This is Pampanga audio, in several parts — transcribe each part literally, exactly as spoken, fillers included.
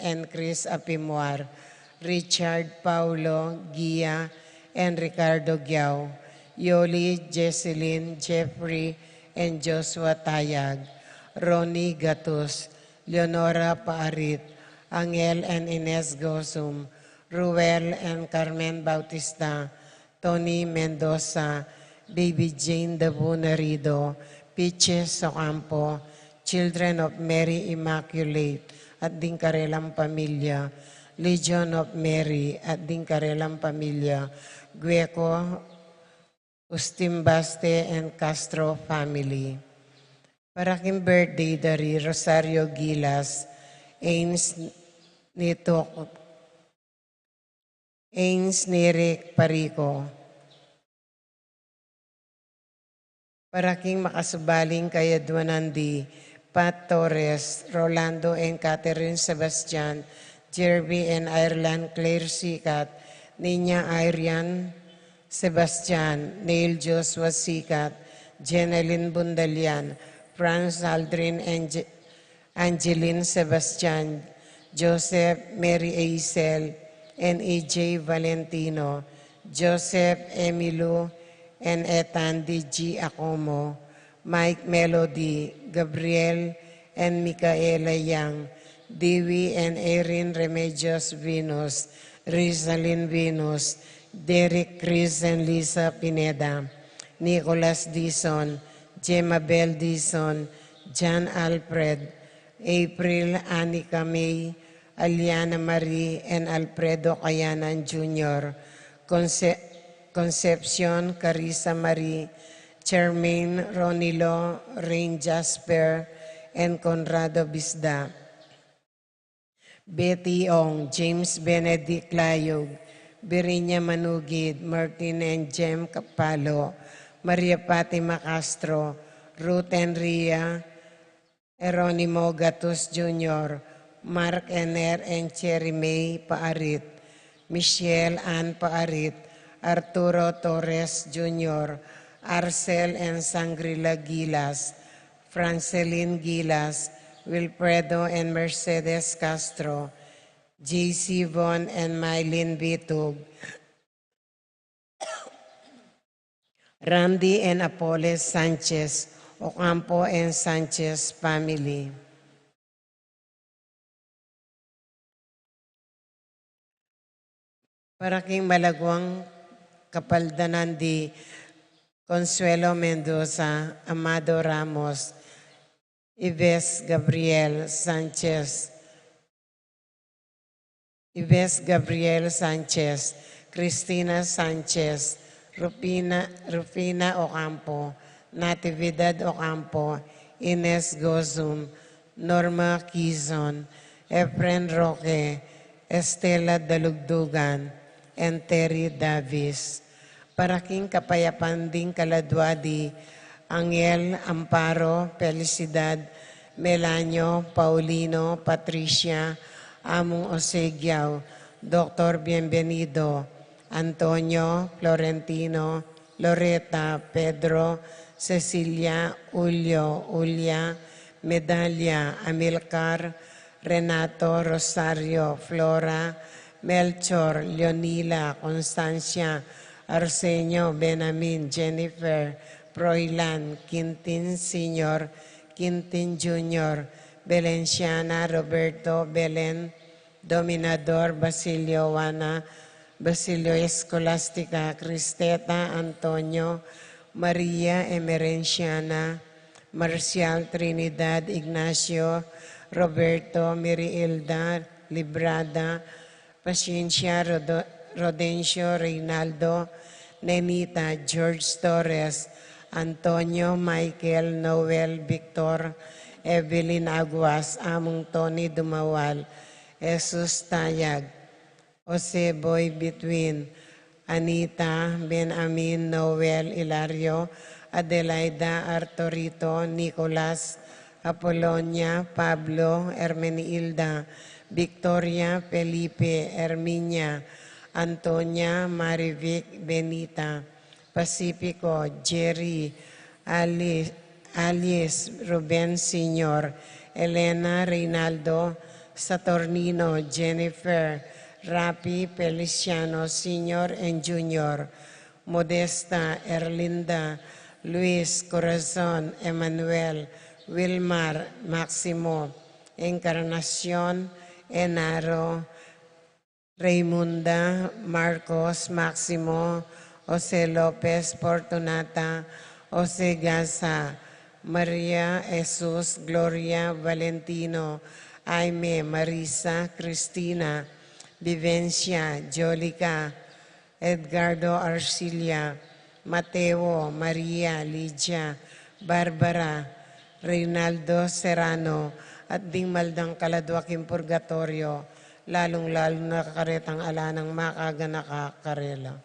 and Chris Apimuar, Richard, Paulo, Gia, and Ricardo Giao, Yoli, Jesselyn, Jeffrey, and Joshua Tayag, Ronnie Gatus, Leonora Paarit, Angel and Ines Gosum, Ruel and Carmen Bautista, Tony Mendoza, Baby Jane Dabu Nerido, Piches Ocampo, Children of Mary Immaculate at ding karelang pamilya, Legion of Mary at ding karelang pamilya, Gueco, Ustimbaste and Castro family. Para king birthday da ri Rosario Gilas, Ains Nitok, Ains Nirik Parico. Para king makasubaling kayadwanan di Pat Torres, Rolando and Catherine Sebastian, Jerby and Ireland Claire Sikat, Niña Irian Sebastian, Neil Joshua Sikat, Jenelyn Bundalian, Franz Aldrin and Je- Angeline Sebastian, Joseph Mary Aisel, N E J Valentino, Joseph Emilu and Ethan D G Acomo, Mike Melody, Gabriel and Micaela Yang, Dewey and Erin Remedios Venus, Rizalin Venus, Derek Chris and Lisa Pineda, Nicholas Dizon, Jemabel Dizon, John Alfred, April Anika May, Aliana Marie and Alfredo Kayanan Junior, Conce- Concepcion Carissa Marie, Charmaine Ronilo, Rain Jasper, and Conrado Bisda. Betty Ong, James Benedict Layug, Birinya Manugid, Martin and Jem Kapalo, Maria Fatima Castro, Ruth and Ria, Eronimo Gatus Junior, Mark Ener and Cherry May Paarit, Michelle Ann Paarit, Arturo Torres Junior, Arcel and Sangrila Gilas, Francelin Gilas, Wilfredo and Mercedes Castro, J C Von and Mylene Bitug, Randy and Apoles Sanchez, Ocampo and Sanchez family. Para king malaguang kapaldanan di Consuelo Mendoza, Amado Ramos, Ives Gabriel Sanchez, Ives Gabriel Sanchez, Cristina Sanchez, Rufina, Rufina Ocampo, Natividad Ocampo, Ines Gozum, Norma Quizon, Efren Roque, Estela Dalugdugan, and Terry Davis. Para king kapayapan ding kaladwa di Angel, Amparo, Felicidad, Melanio, Paulino, Patricia, Among Osegiao, Doktor Bienvenido, Antonio, Florentino, Loreta, Pedro, Cecilia, Julio, Julia, Medalia, Amilcar, Renato, Rosario, Flora, Melchor, Leonila, Constancia, Arsenio, Benamin, Jennifer, Froilan, Quintin Senior, Quintin Junior, Belenciana, Roberto, Belen, Dominador, Basilio, Juana, Basilio Escolastica, Cristeta, Antonio, Maria, Emerenciana, Marcial, Trinidad, Ignacio, Roberto, Mirielda, Librada, Paciencia, Rodo- Rodencio, Reynaldo, Nenita, George Torres, Antonio, Michael, Noel, Victor, Evelyn Aguas, Among Tony Dumawal, Jesus Tayag, Jose Boy Between, Anita, Ben Amin, Noel, Hilario, Adelaida, Arturito, Nicolas, Apolonia, Pablo, Hermenilda, Victoria, Felipe, Herminia, Antonia, Marivic, Benita, Pacifico, Jerry, Ali- Alice, Ruben Senior, Elena, Reynaldo, Saturnino, Jennifer, Rapi, Feliciano Senior and Junior, Modesta, Erlinda, Luis, Corazon, Emmanuel, Wilmar, Maximo, Encarnacion, Enaro, Raymunda, Marcos, Maximo, Jose Lopez, Fortunata, Jose Gaza, Maria, Jesus, Gloria, Valentino, Jaime, Marisa, Cristina, Vivencia, Jolica, Edgardo, Arcilia, Mateo, Maria, Lydia, Barbara, Reynaldo Serrano, at ding maldang kaladwa king purgatorio, lalung-lalu na karetang ala nang makaganaka karela.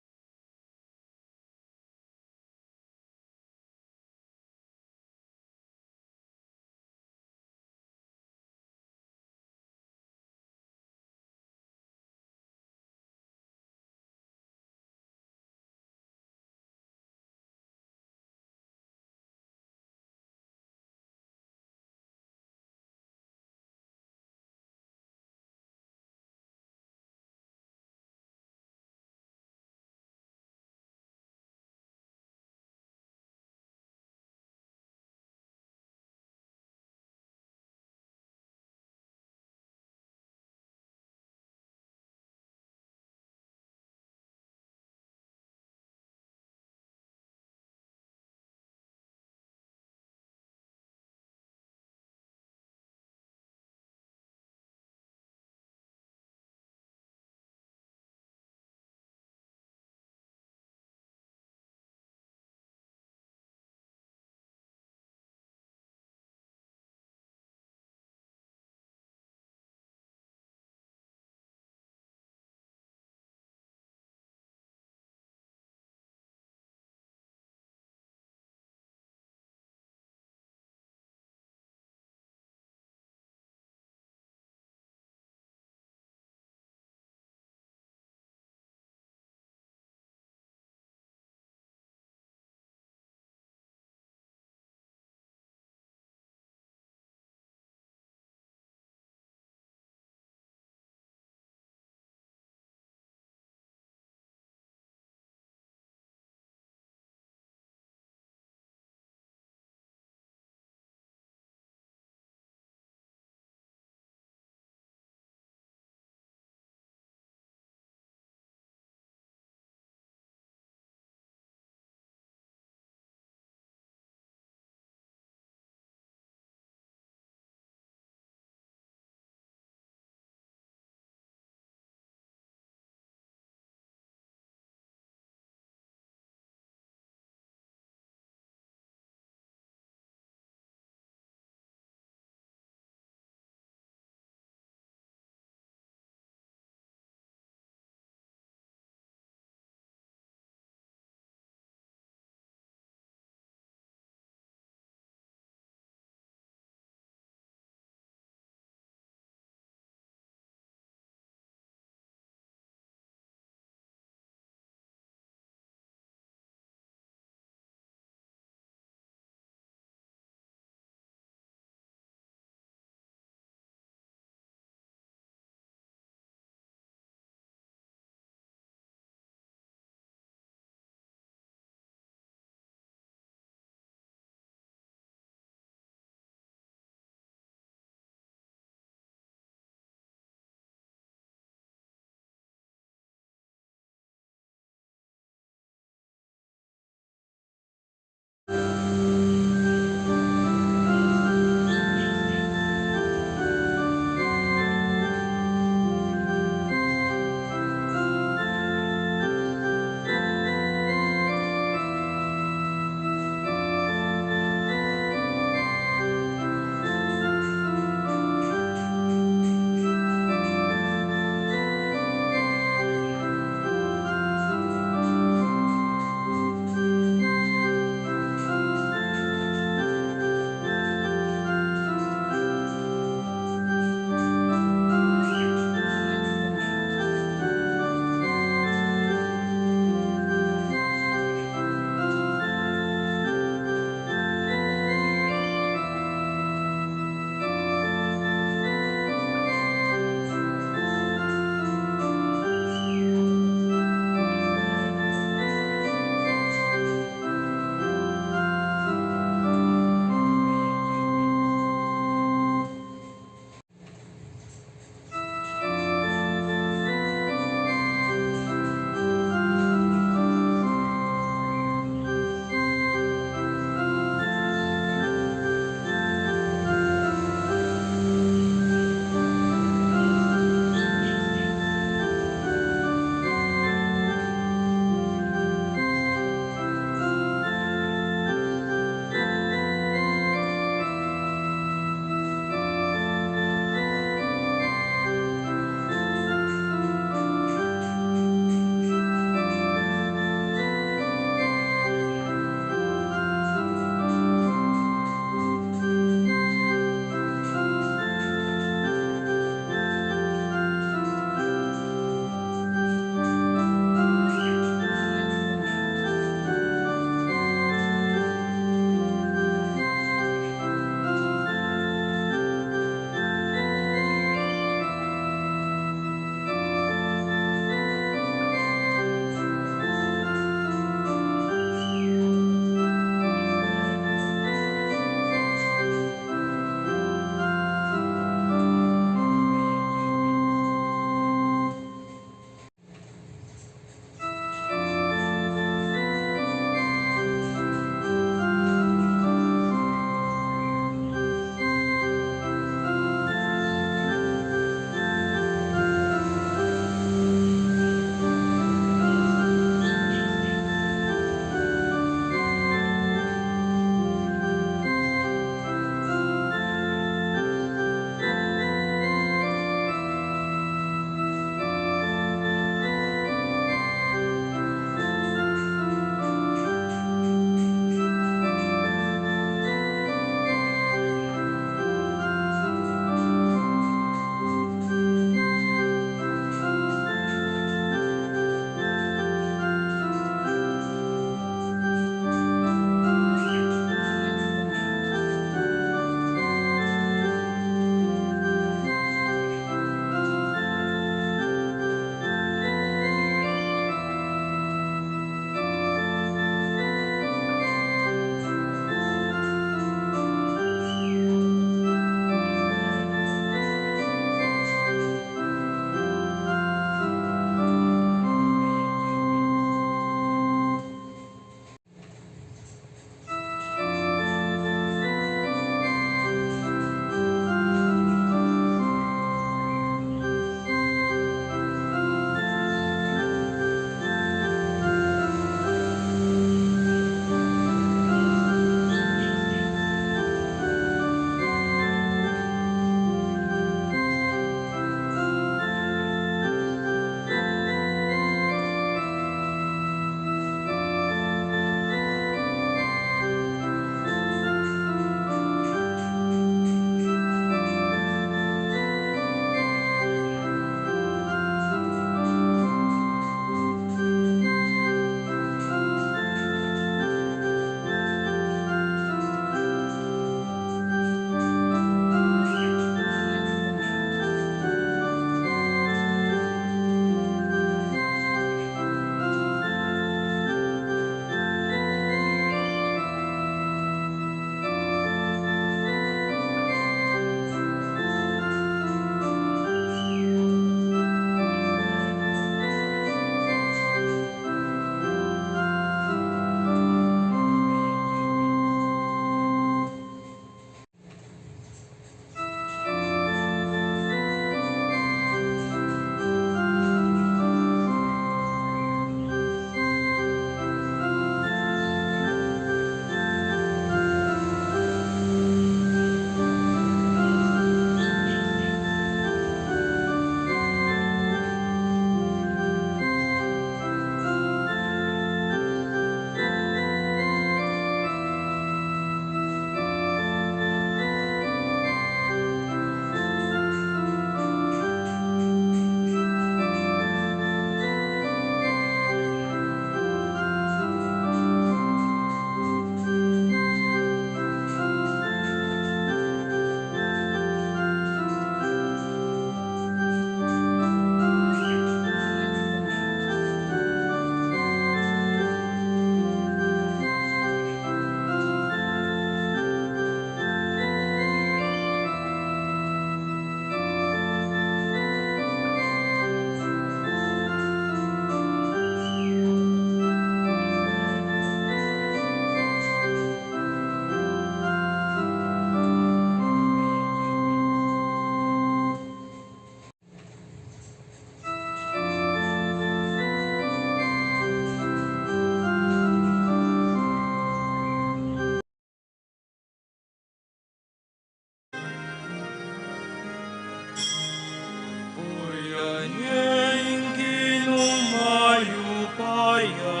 Ing Ginu mayupaya,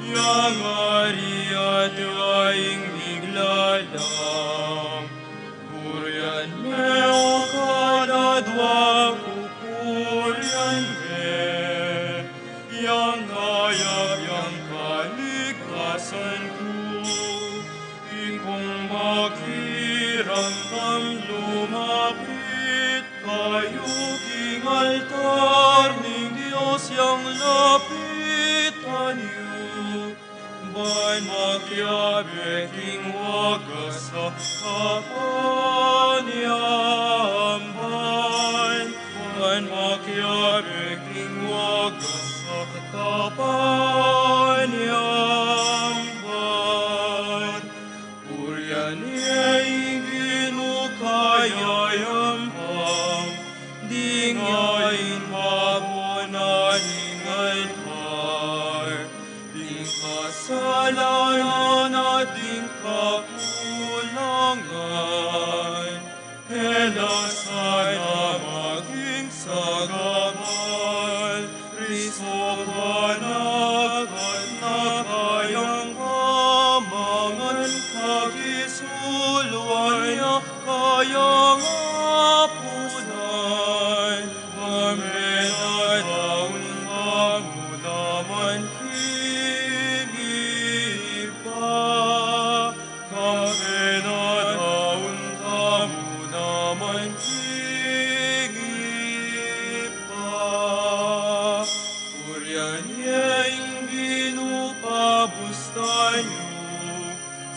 yang ari at ing miglalang. Purian me o kaladwa ku, purian me, yang kayap, yang kalikasan ku. Ikong makiramdam, lumapit kayu king altar ning Dios yang lapitan yu. Ban makiabe king wagas a kapanyamban. Ban makiabe king wagas a kapanyamban. Purian ye ing Ginu kayayampan, dinga ing babo na ning altar, ding kasalanan at ding kakulangan. E la sana maging sagabal, Kristo panagat na kayang pamangan, pakisulwan ya kayang apunan. Kambe na daun tamu naman king Ibpa. Kambe na daun tamu naman king Ibpa. Purian ye ing Ginu, pabustan yu,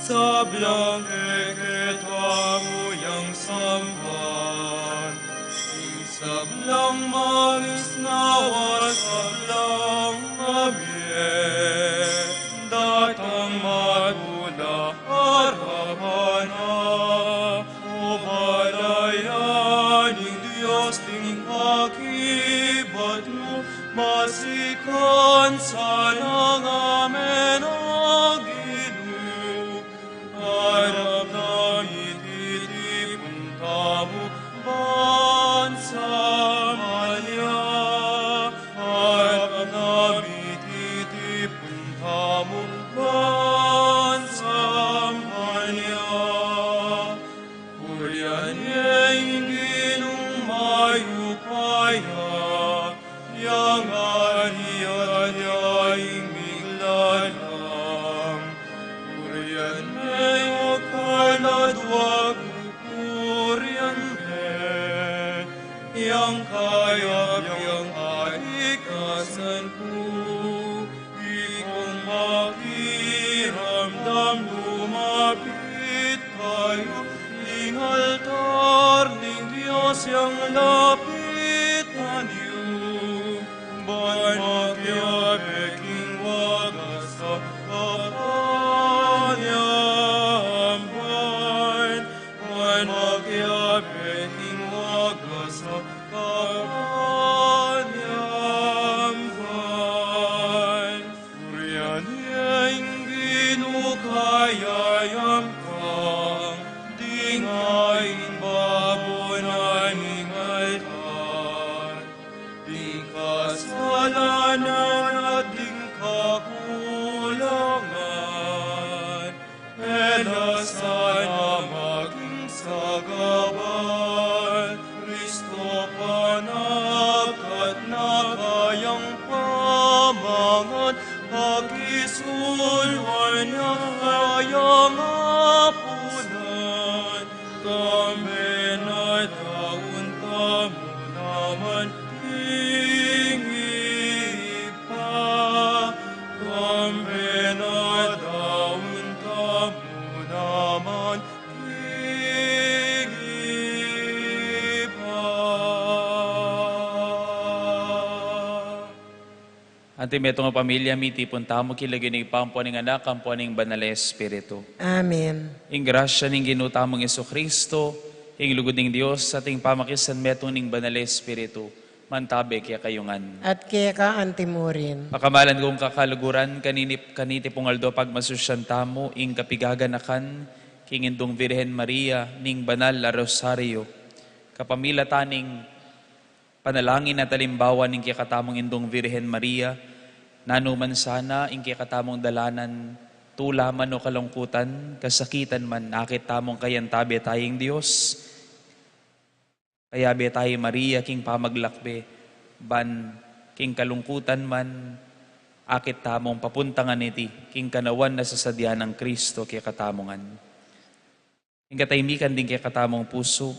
sablang keketamu yang samban. Ing sablang manis nawa sablang mabie, datang matula arapan na. O balayan ning Dios, ding pakibat mu, masikan sana ngamin, o Ginu. Arap na mititipun tamu ban samban ya. Arap na mititipun tamu ban samban ya. Purian ye ing Ginung mayupaya, yang ari at yang miglalang. Purian me o kaladwa ku, purian me, yang kayap, yang kalikasan ku. Ikong makiramdam, lumapit kayu king altar ning Dios yang lapitan yu. Ban makiabe king wagas a kapanyamban. Ban makiabe king wagas a kapanyamban. Purian ye ing Ginu kayayampan, dinga ing babo na ning altar, ding kasalanan at ding kakulangan. E la sana maging sagabal, Kristo panagat na kayang pamangan, pakisulwan ya kayang apunan. Kambe na daun tamu naman king Ibpa. Kambe na daun tamu naman king Ibpa. Anti metung a pamilya, mitipun tamu king lagyu ning Ibpa, ampo ning Anak, ampo ning Banal a Espiritu. Amen. Ing grasya ning Ginu tamung Jesucristo, ing lugud ning Dios, at ing pamakisanmetung ning Banal a Espiritu, mantabe kekayu ngan. At keka anti mu rin. Pakamalan kung kakaluguran, kanini, kaniti pung aldo pagmasusyan tamu ing kapigaganakan king Indung Virgen Maria ning Banal a Rosario. Kapamilatan ning Panalangin at alimbawa ning kekatamung Indung Virgen Maria, nanu man sana ing kekatamung dalanan, tula man o kalungkutan, kasakitan man, akit tamung kayantabe taya ing Dios. Kayabe taya i Maria king pamaglakbe, ban king kalungkutan man, akit tamung papuntangan iti king kanawan a sasadya nang Kristo kekatamu ngan. Ing katahimikan ding kekatamung pusu,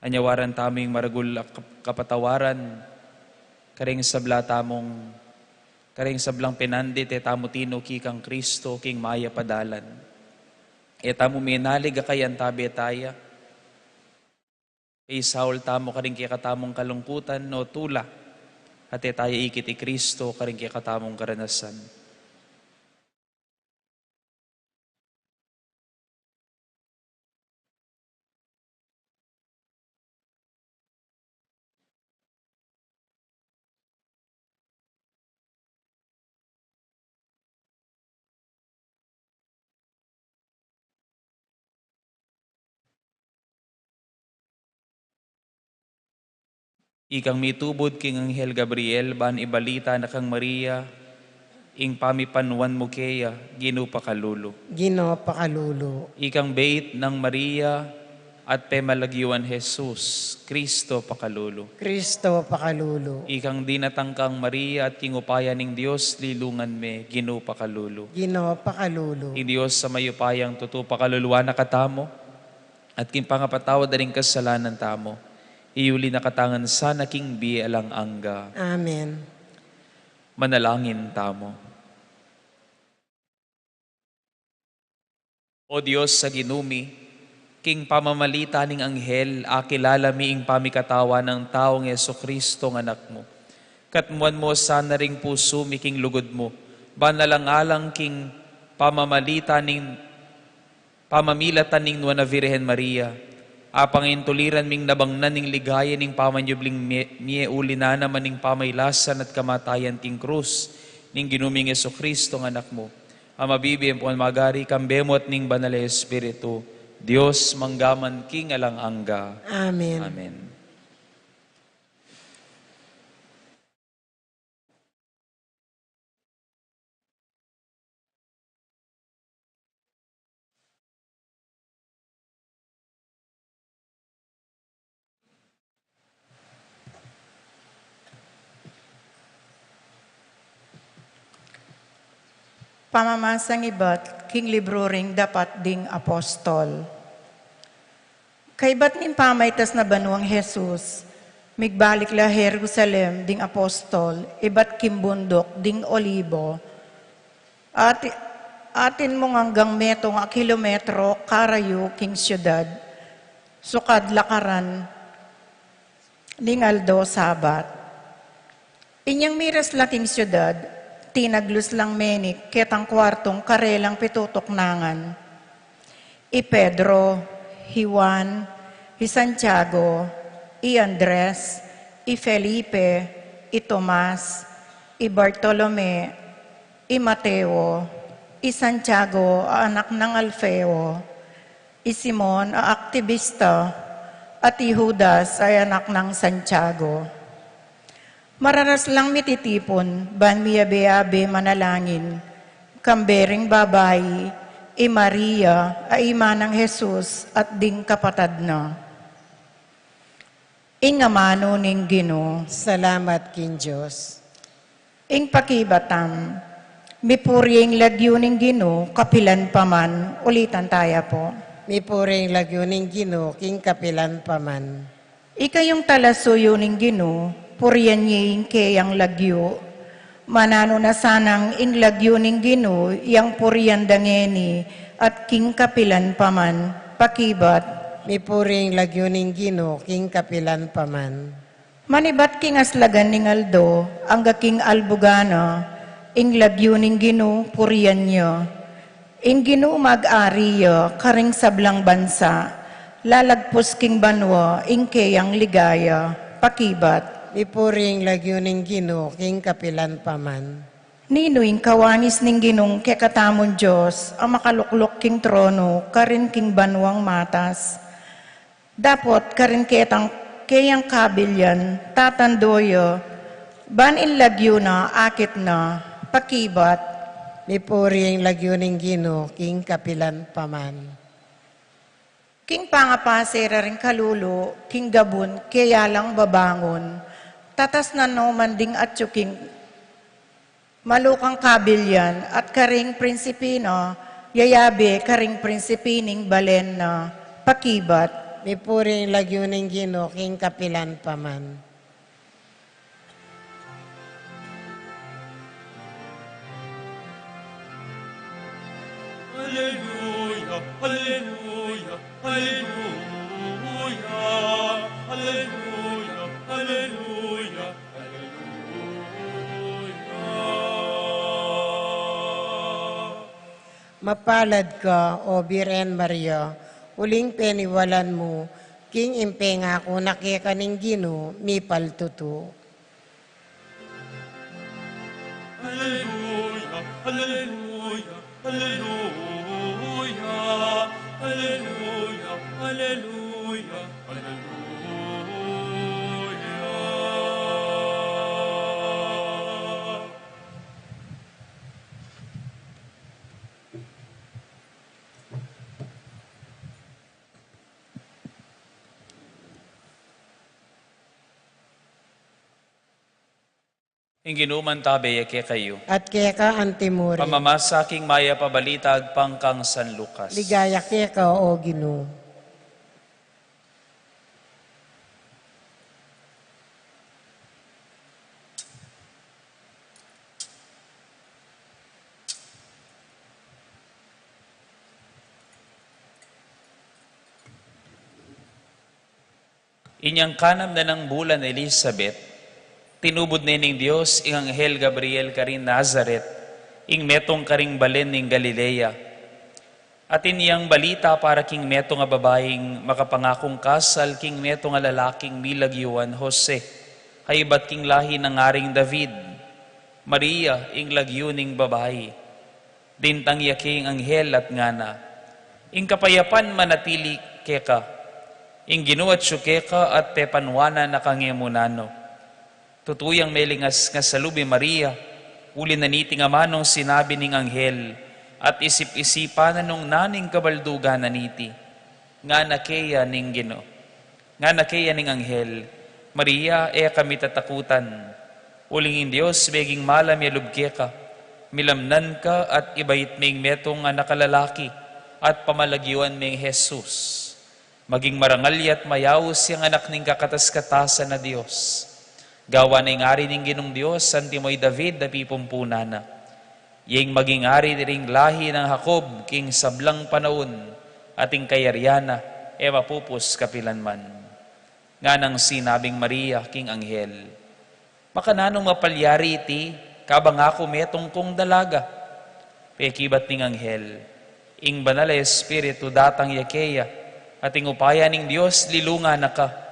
anyawaran tamu ing maragul a kap-, kapatawaran, karing sabla tamung, karing sablang penandit e tamu tinuki kang Kristo king mayap a dalan. E tamu menalig a kayantabe taya, isaul tamu karing kekatamung kalungkutan o tula, at e taya ikit i Kristo karing kekatamung karanasan. Ikang mitubud king Anghel Gabriel, ban ibalita na kang Maria ing pamipanuan mu keya, Ginu pakalulu. Ginu pakalulu. Ikang beit nang Maria at pemalagiwan Jesus, Kristo pakalulu. Kristo pakalulu. Ikang dinatang kang Maria at king upaya ning Dios, linungan me, Ginu pakalulu. Ginu pakalulu. Ing Dios a mayupayang tutu pakaluluan na katamu, at king pangapatawad da ring kasalanan tamu, iyuli na katamu ngan sana king bie alang angga. Amen. Manalangin tamu. O Dios a Ginu mi, king pamamalita ning anghel, akilala mi ing pamikatawan nang taung Jesucristo nga Anak mu. Katmuan mu sana ring pusu mi king lugud mu, ban alang-alang king pamamalita ning pamamilatan ning Nuan a Virgen Maria, apangintuliran ming nabangnan ning ligaya ning pamanyubling mie, mie uli na naman ning pamailasan at kamatayan king krus ning Ginu ming Jesucristo nga Anak mu, a mabibie ampon magari kambe mu at ning Banal a Espiritu, Dios mangga man king alang angga. Amen. Amen. Pamamasang ibat king libru ring Dapat ding Apostol. Kaibat ning pamaitas na banuang Jesus, migbalik la Jerusalem ding apostol, ibat king bunduk ding Olibo. Ati-, atin mung anggang metung a kilometro karayu king siudad, sukad lakaran ning aldo Sabat. Inyang miras la king siudad, tinaglus lang menik ketang kuartung karelang pitutuknangan. I Pedro, i Juan, i Santiago, i Andres, i Felipe, i Tomas, i Bartolome, i Mateo, i Santiago a anak nang Alfeo, i Simon a aktibista, at i Judas a anak nang Santiago. Mararas lang mititipun, ban miyabe-abe manalangin, kambe ring babai, i Maria, a ima nang Jesus, at ding kapatad na. Ing amanu ning Ginu. Salamat king Dios. Ing pakibat tam, mipuri ing lagyu ning Ginu, kapilan pa man, ulitan taya pu. Mipuri ing lagyu ning Ginu, king kapilan pa man. Ikayung talasuyu ning Ginu, purian ye ing keyang lagyu. Mananu na sanang ing lagyu ning Ginu, yang purian da ngeni, at king kapilan pa man, pakibat. Mipuri ing lagyu ning Ginu, king kapilan pa man. Manibat king aslagan ning aldo, angga king albugan na, ing lagyu ning Ginu, purian ya. Ing Ginu mag-ari ya, karing sablang bansa, lalagpus king banua, ing keyang ligaya, pakibat. Mipuri ing lagyu ning Ginu, king kapilan pa man. Ninu ing kawangis ning Ginung kekatamung Dios, a makalukluk king tronu, karin king banuang matas. Dapot karin ketang keyang kabilian, tatandu ya, ban ing lagyu na, akit na, pakibat. Mipuri ing lagyu ning Ginu, king kapilan pa man. King pangapase ra ring kalulu, king gabun, keya lang babangun, tatas na no man ding atyu king malukang kabilian, at karing prinsipi na, yayabe karing prinsipi ning balen na, pakibat. Mipuri ing lagyu ning Ginu, king kapilan pa man. Alleluia, alleluia, alleluia, alleluia, alleluia, alleluia. Mapalad ka, O Birhen Maria, uling peniwalan mu king ing pengaku na keka ning Ginu mipaltutu. Alleluia, alleluia, alleluia, alleluia, alleluia, alleluia. Ing Ginu mantabe ya kekayu. At keka antimurin. Pamamasa king Mayap a Balita agpang kang San Lucas. Ligaya keka, O Ginu. Inyang kanam na nang bulan Elisabet, tinubud ne ning Dios ing anghel Gabriel karin Nazaret, ing metung karing balen ning Galilea. Atin yang balita para king metung a babaing makapangakung kasal king metung a lalaking milagyuan Jose, kaybat king lahi nang Aring David. Maria ing lagyu ning babai. Dintang ya ke ing anghel at ngana, "Ing kapayapan manatili keka. Ing Ginu atyu keka at pepanuanan na ka ngemunanu." Tutu yang melingasngas a lub i Maria, uli na niting amanung sinabi ning anghel, at isip-isipan na nung nanu ing kabaldugan na niti. Ngana keya ning Ginu. Ngana keya ning anghel, "Maria, e ka mitatakutan. Uling ing Dios meging malam ya lub keka. Milamnan ka at ibait me ing metung a anak a lalaki, at pamalagyuan meng Jesus. Maging marangal ya at mayaus yang anak ning kakatas-katasan a Dios. Gawan na ing ari ning Ginung Dios antimo i David a pipumpunan na. Iya ing maging ari ring lahi nang Jacob king sablang panaun, at ing kayarian na e mapupus kapilanman." Nganang sinabing Maria king anghel, "Makananung mapalyari iti, kabang aku metung kung dalaga?" Pekibat ning anghel, "Ing Banal a Espiritu datang ya keya, at ing upaya ning Dios lilungan na ka.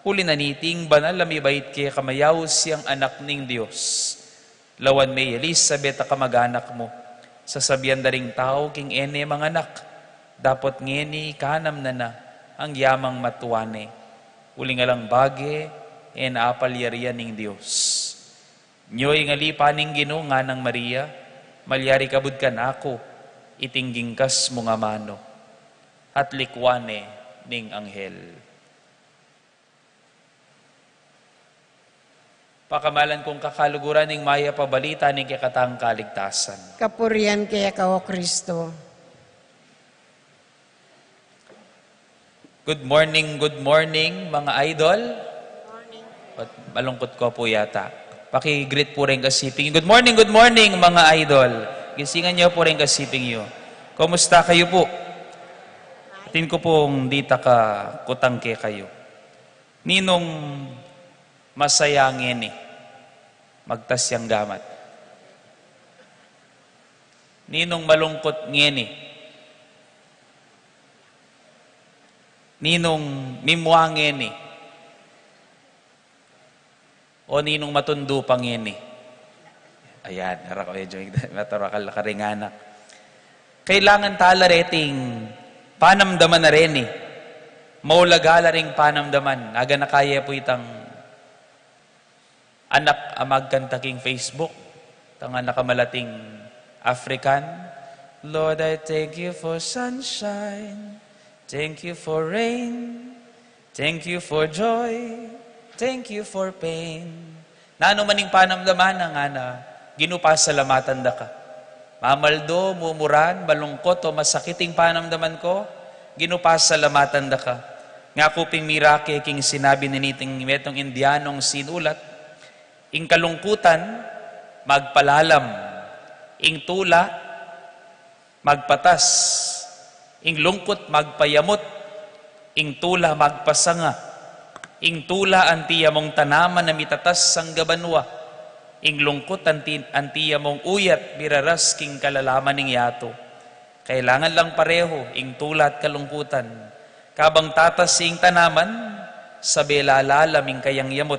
Uli na niti ing banal a mibait keka mayaus yang anak ning Dios. Lawan me i Elisabet a kamag-anak mu, sasabian da ring tau king e ne manganak, dapot ngeni kanam na na ang yamang matua ne. Uling alang bage, e na apalyarian ning Dios. Nyo ing alipan ning Ginu," nganang Maria, "malyari kabud kanaku iting gingkas mung amanu." At likwan ne ning anghel. Pakamalan kung kakaluguran ning Mayap a Balita ning kekatang kaligtasan. Kapurian keka, O Kristo. Good morning, good morning, mga idol. At malungkot ko po yata. Paki-greet po rin kasiping. Good morning, good morning, mga idol. Gisingan nyo po rin kasiping yu. Kumusta kayu po? Atin ku pung ditak a kutang kekayu. Ninung masaya ngeni? Magtas yang gamat. Ninung malungkut ngeni? Ninung mimua ngeni? O ninung matundu pa ngeni? Ayan, ara ko, medyo matarakal na karing anak. Kailangan tala reting panamdaman na reni. Maulaga la ring panamdaman, aganaka ye pu itang anak a magkanta king Facebook, itang anak a malating African, "Lord, I thank you for sunshine, thank you for rain, thank you for joy, thank you for pain." Nanu man ing panamdaman na, ngana, Ginu, pasalamatan da ka. Mamaldo, mumuran, malungkut o masakit ing panamdaman ku, Ginu, pasalamatan da ka. Nga ku pin mirake king sinabi na niting metung Indianong sinulat, ing kalungkutan magpalalam, ing tula magpatas, ing lungkut magpayamut, ing tula magpasanga, ing tula anti ya mung tanaman a mitatas angga banua, ing lungkut anti, anti ya mung uyat miraras king kalalaman ning yatu. Kailangan lang parehu ing tula at kalungkutan. Kabang tatas ing tanaman, sabe lalalam ing kayang yamut.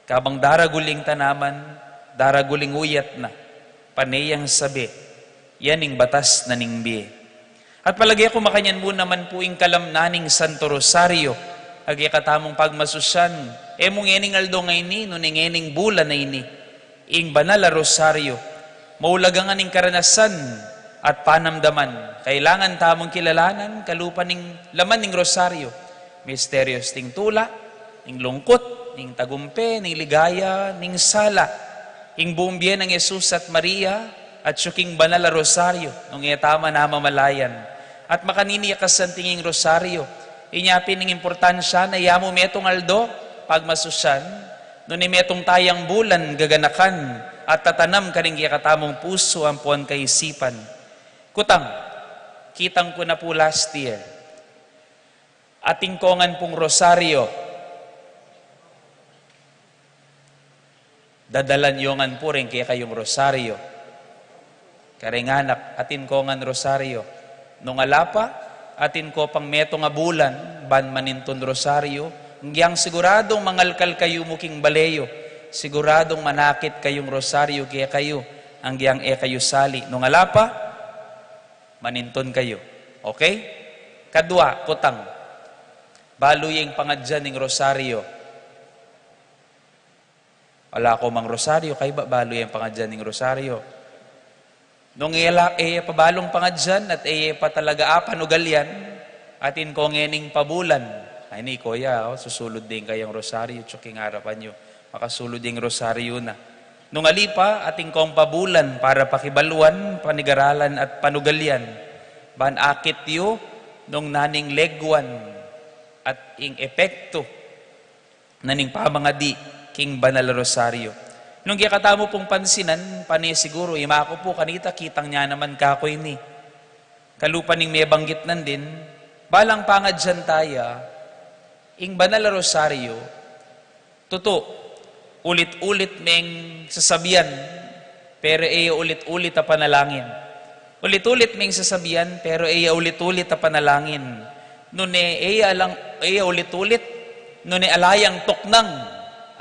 Kabang daragul ing tanaman, daragul ing uyat na, pane yang sabe. Yan ing batas na ning bie. At palage ku makanyan mu naman pu ing kalam na ning Santo Rosario, a kekatamung pagmasusyan, e mu ngening aldo ngeni, nune ngening bulan a ini, ing banal a Rosario. Maulaga ngan ing karanasan at panamdaman. Kailangan tamung kilalanan, kalupa ning laman ning Rosario. Misterios ning tula, ning lungkut, ning tagumpe, ning ligaya, ning sala. Ing buung bie nang Jesus at Maria, at king banal a Rosario, nung e ta man namamalayan. At makanini ya kasanting ing Rosario, inya pin ing importansya na ya mu metung aldo, pagmasusyan, nune metung tayang bulan gaganakan, at tatanam karing kekatamung pusu ampon kaisipan. Kutang, kitang ku na pu last year. Atin ko ngan pung rosaryo. Dadalan yo ngan pu ring kekayung rosaryo. Karing anak, atin ko ngan rosaryo. Nung ala pa, atin ko pang metung a bulan, ban manintun rosaryo. Ngyang siguradung mangalkal kayu mu king bale yu. Siguradung manakit kayung rosaryo kekayu. Ngyang e kayu sali. Nung ala pa, manintun kayu. Okay? Kadua, kutang. Balu ye ing pangadyan ning rosaryo. Ala ko mang rosaryo, kaybat balu ye ing pangadyan ning rosaryo. Nung e la, e pa balung pangadyan at e pa talaga apanugalian, atin ko ngening pabulan. Ay, ini, kuya, o, susulud ding kayang rosaryo, tsuking arapan yu. Makasulud ding rosaryo na. Nung ali pa, atin kong pabulan para pakibaluan, panigaralan at panugalian. Ban akit yu, nung naning leguan at ing epektu na ning pamangadi king banal a rosaryo. Nung kekatamu pung pansinan, pane siguru, ima ku pu kanita, kitang nya naman kaku ini. Kalupa ning mebanggit nandin, balang pangadyan taya, ing banal a rosaryo, tutu, ulit-ulit meng sasabian, pero e ya ulit-ulit a panalangin. Ulit-ulit meng sasabian, pero e ya ulit-ulit a panalangin. Nune e ya alang, e ya ulit-ulit, nune ala yang tuknang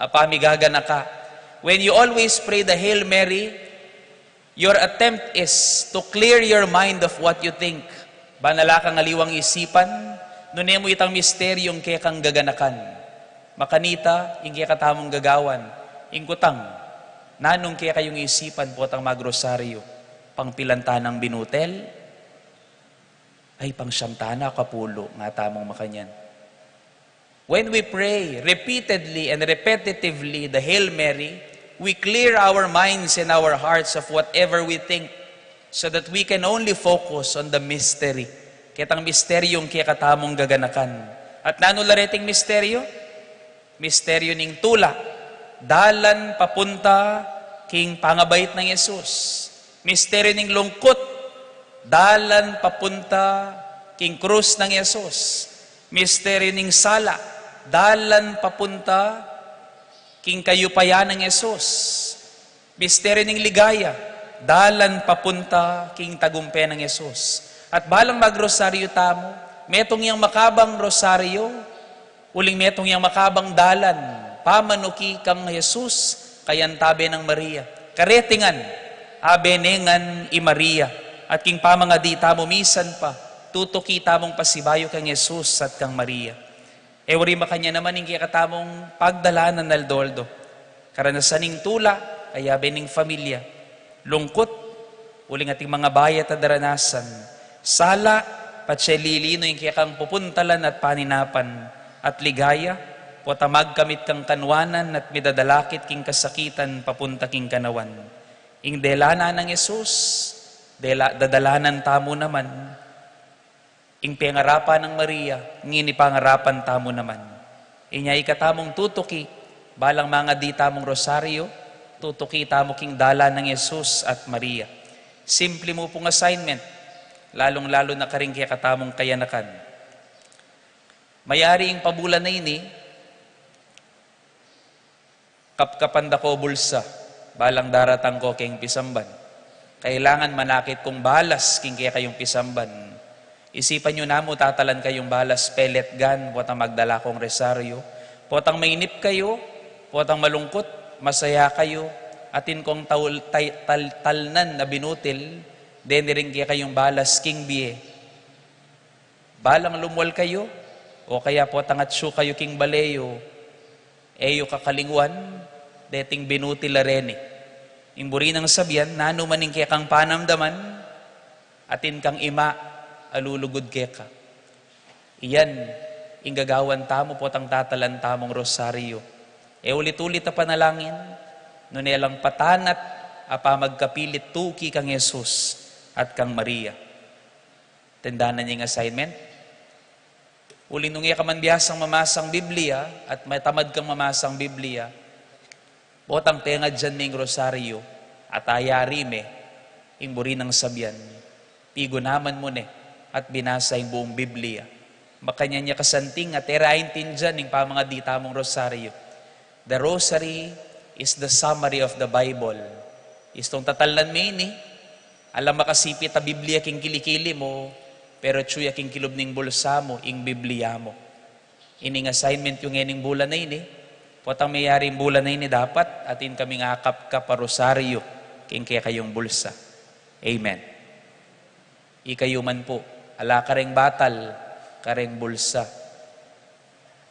a pamigaganaka. When you always pray the Hail Mary, your attempt is to clear your mind of what you think. Ban ala kang aliwang isipan, nune mu itang misteryung kekang gaganakan. Makanita, ing kekatamung gagawan, ing kutang, nanung kekayung isipan potang magrosaryo, pang pilan ta nang binutel? Ay, pang siyam ta na, kapulu, nga tamung makanyan. When we pray repeatedly and repetitively the Hail Mary, we clear our minds and our hearts of whatever we think, so that we can only focus on the mystery. Ketang misteryung kekatamung gaganakan. At nanu la reting misteryo? Misteryo ning tula, dalan papunta king pangabait nang Jesus. Misteryo ning lungkut, dalan papunta king krus nang Jesus. Misteryo ning sala, dalan papunta king kayupayan nang Jesus. Misteryo ning ligaya, dalan papunta king tagumpe nang Jesus. At balang magrosaryo tamu, metung yang makabang rosaryo, uling metung yang makabang dalan pamanuki kang Jesus, kayantabe nang Maria. Karetingan, abe ne ngan i Maria, at king pamangadi tamu misan pa, Tutuki tamung pasibayu kang Jesus at kang Maria. E wari makanyan naman ing kekatamung pagdalan aldo-aldo. Karanasan ning tula, kayabe ning familia. Lungkut, uling ating mangabayat a daranasan. Sala, patse lilinu ing kekang pupuntalan at paninapan. At ligaya, potang magkamit kang kanwanan at midadalakit king kasakitan papunta king kanawan. Ing dela na nang Jesus, dela, dadalanan tamu naman. Ing pengarapan nang Maria, ngeni pangarapan tamu naman. Inya ikatamung tutuki, balang mangadi tamung rosaryo, tutuki tamu king dalan nang Jesus at Maria. Simple mu pung assignment, lalung-lalu na karing kekatamung kayanakan. Mayari ing pabulan a ini, kapkapan da ko bulsa, balang daratang ko keng pisamban. Kailangan manakit kung balas king kekayung pisamban. Isipan yu namu, tatalan kayung balas, pellet gun, potang magdala kong rosaryo. Potang mainip kayu, potang malungkut, masaya kayu, atin kong taul-, tay-, tal-, talnan a binutil, deni ring kekayung balas king bie. Balang lumwal kayu, o kaya potang atsu kayu king bale yu, e yu kakalingwan deting binutil a reni. Ing buri nang sabian, nanu man ing kekang panamdaman, atin kang ima a lulugud keka. Iyan ing gagawan tamu potang tatalan tamung rosaryo. E ulit-ulit a panalangin, nune lang patanat a pamagkapilit tuki kang Jesus at kang Maria. Tanda na ning assignment. Uling nung e ka man biasang mamasang Biblia at matamad kang mamasang Biblia, potang pengadyan me ing rosaryo at ayari me ing buri nang sabian, pigunaman mu ne at binasa ing buung Biblia. Makanyan ya kasanting at e ra aintindian ing pamangadi tamung rosaryo. The Rosary is the summary of the Bible. Istung tatalnan me ini, ala makasipit a Biblia king kilikili mu, pero atsu ya king kilub ning bulsa mu ing Biblia mu. Ining assignment yu ngening bulan a ini, potang mayari ing bulan a ini dapat atin kaming akapkap a rosaryo king kekayung bulsa. Amen. Ikayu man pu, ala kareng batal, kareng bulsa.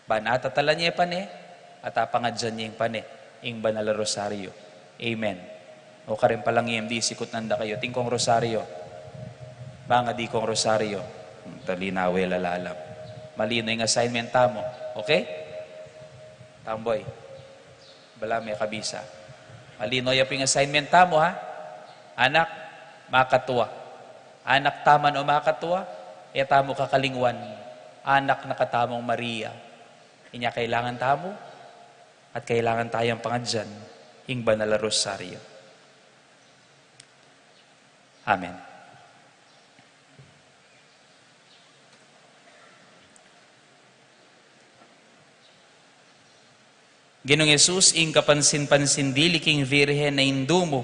Ban atatalan ye pane, at apangadyan yeng pane, ing banal a rosaryo. Amen. O kareng palang M D, sikut nanda kayu, atin kong rosaryo. Mangadi kong rosaryo. Hmm, tali na, we la lalam. Malino ing assignment tamu. Okay? Tamboy. Bala me kabisa. Malino ya pu ing assignment tamu, ha? Anak, makatua. Anak taman o makatua, e tamu kakalingwan, anak na katamung Maria. Inya kailangan tamu, at kailangan tayang pangadyan, ing banal a rosaryo. Amen. Ginung Jesus, ing kapansin-pansin dili king Virgen a indu mu,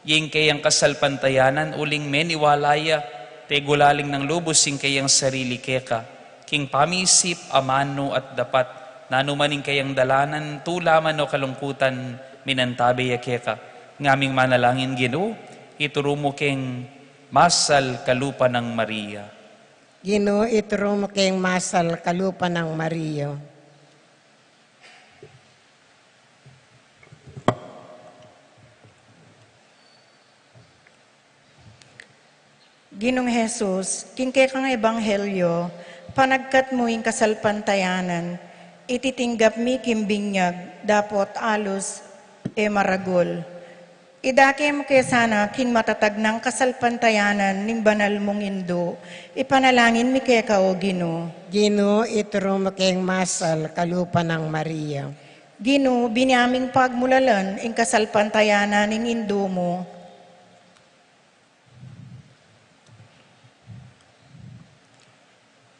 ing keyang kasalpantayanan uling meniwala ya, tegulaling nang lubus ing keyang sarili keka, king pamisip, amanu at dapat, nanu man ing keyang dalanan, tula man o kalungkutan, minantabe ya keka, ngaming manalangin Ginu, ituru mu keng masal kalupa nang Maria. Ginu, ituru mu keng masal kalupa nang Maria. Ginung Jesus, king kekang ebanghelyo, panagkat mu ing kasalpantayanan, ititinggap mi king binyag, dapot alus e maragul. Idake mu ke sana king matatag nang kasalpantayanan ning banal mung indu, ipanalangin mi keka, o Ginu. Ginu, ituru mu keng masal kalupa nang Maria. Ginu, binie ming pagmulalan ing kasalpantayanan ning indu mu.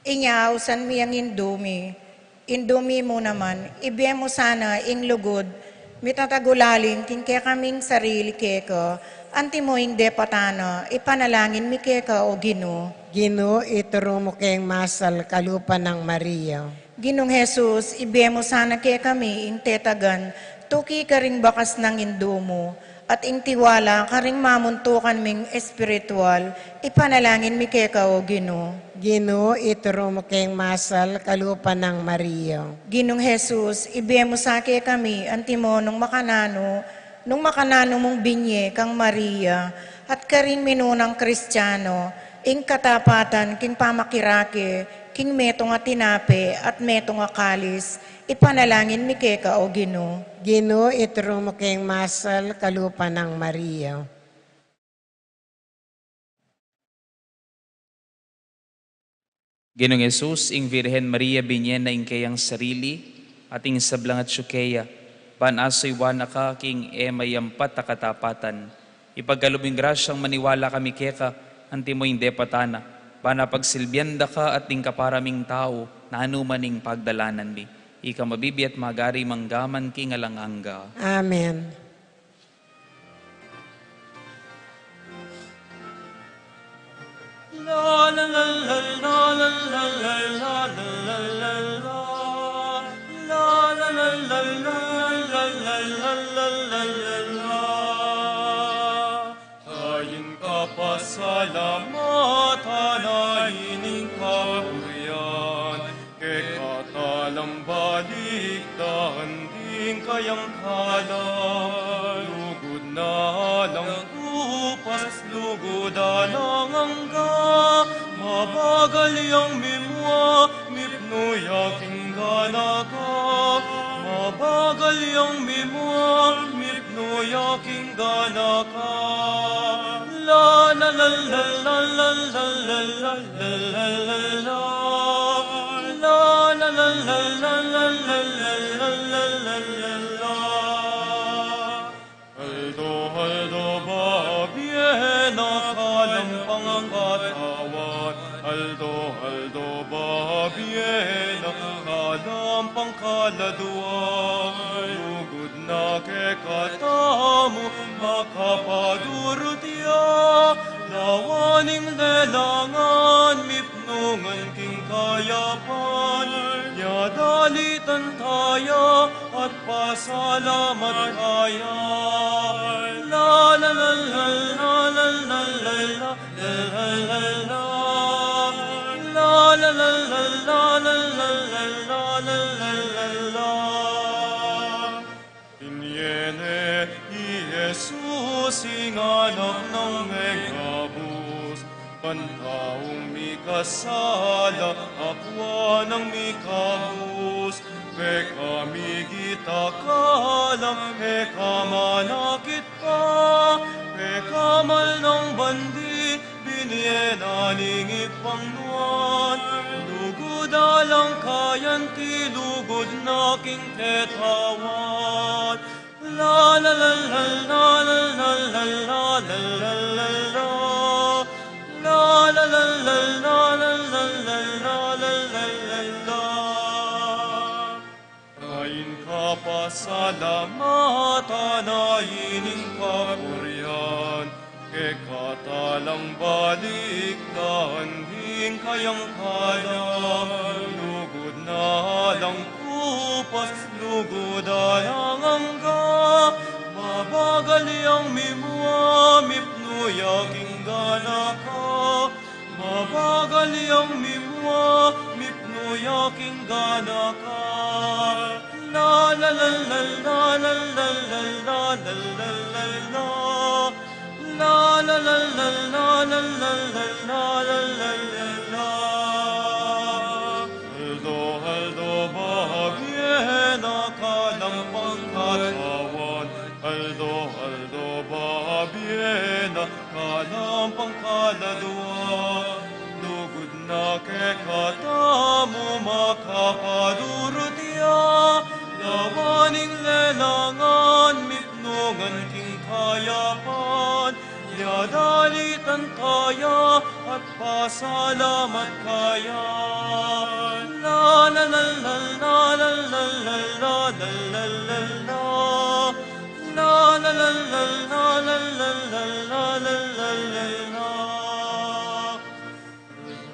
Inya ausan mi ing indu mi, indu mi mu naman, ibie mu sana ing lugud mitatagulaling king kekaming sarili keka, antimo ing depatan na, ipanalangin mi keka, o Ginu. Ginu, ituru mu keng masal kalupa nang Maria. Ginung Jesus, ibie mu sana kekami ing tetagan, tuki karing bakas nang indu mu, At ing tiwala karing mamuntukan ming espiritual, ipanalangin mi keka, O Ginu. Ginu, ituru mu keng masal kalupa nang Maria. Ginung Jesus, ibie mu sa kekami antimo nung makananu, nung makananu mung binye kang Maria, at karing minunang Kristiano, ing katapatan king pamakirake king metung a tinape at metung a kalis, ipanalangin mi keka, O Ginu. Ginu, ituru mu keng masal kalupa nang Maria. Ginung Jesus, ing Virgen Maria binye na ing keyang sarili, at ing sablang atsu keya, ban asuyuan na ka king e mayampat a katapatan. Ipagkalub ing grasyang maniwala kami keka, antimo ing depatan na, ban apagsilbian da ka at ing kapara ming tau, nanu man ing pagdalanan mi. Ika mabibie at magari mangga man king alang angga. Amen. Ayin kapasalamatan a ining kapurian, keka ta lang balikdan ding kayang kalan. Lugud na lang kupas, lugud alang angga, mabagal yang mimua, mipnu ya king gana ka, mabagal yang mimua, mipnu ya king gana ka. La, la, la, la, la, la, la, la, la, la, la, la, la. La, la, la, la, la, la, la, la, la, la, la, la. Aldo-aldo babie na ka lang pangkatawan, aldo-aldo babie na ka lang pangkaladuan. Lugud na keka tamu makapadurut ya, lawan ing lelangan mipnungan king kayapan, ya dalitan taya at pasalamat kaya. La, la, la, la, la, la, la, la, la, la, la, la. La, la, la, la, la, la, la, la, la, la, la, la, la. Inyene i Jesus ing anak nang megabus, ban taung mikasala, akua nang mikabus, peka migit a kalam, peka manakit pa, peka mal nang bandi, binye na ning ipangnuan, lugud alang kayan ti lugud na king ketawan. La, la, la, la, la, la, la, la, la, la, la, la, la. La, la, la, la, la, la, la, la, la, la, la, la. Ain kapasalamatan a ining kapurian, keka ta lang balikdan ding kayang kalam, lugud na lang kupas, lugud alang angga, mabagal yang mimua, mipnu ya king gana ka, mabagal yang mimua, mipnu ya king gana ka. La, la, la, la, la, la, la, la, la, la, la, la, la. La, la, la, la, la, la, la, la, la, la, la, la. Aldo-aldo babie na ka lang pangkatawan, aldo-aldo babie na ka lang pangkaladua. Lugud na keka tamu makapadurut ya, lawan ing lelangan mipnungan king kayapan, ya dalitan taya at pasalamat kaya. La, la, la, la, la, la, la, la, la, la, la, la, la. La, la, la, la, la, la, la, la, la, la, la, la.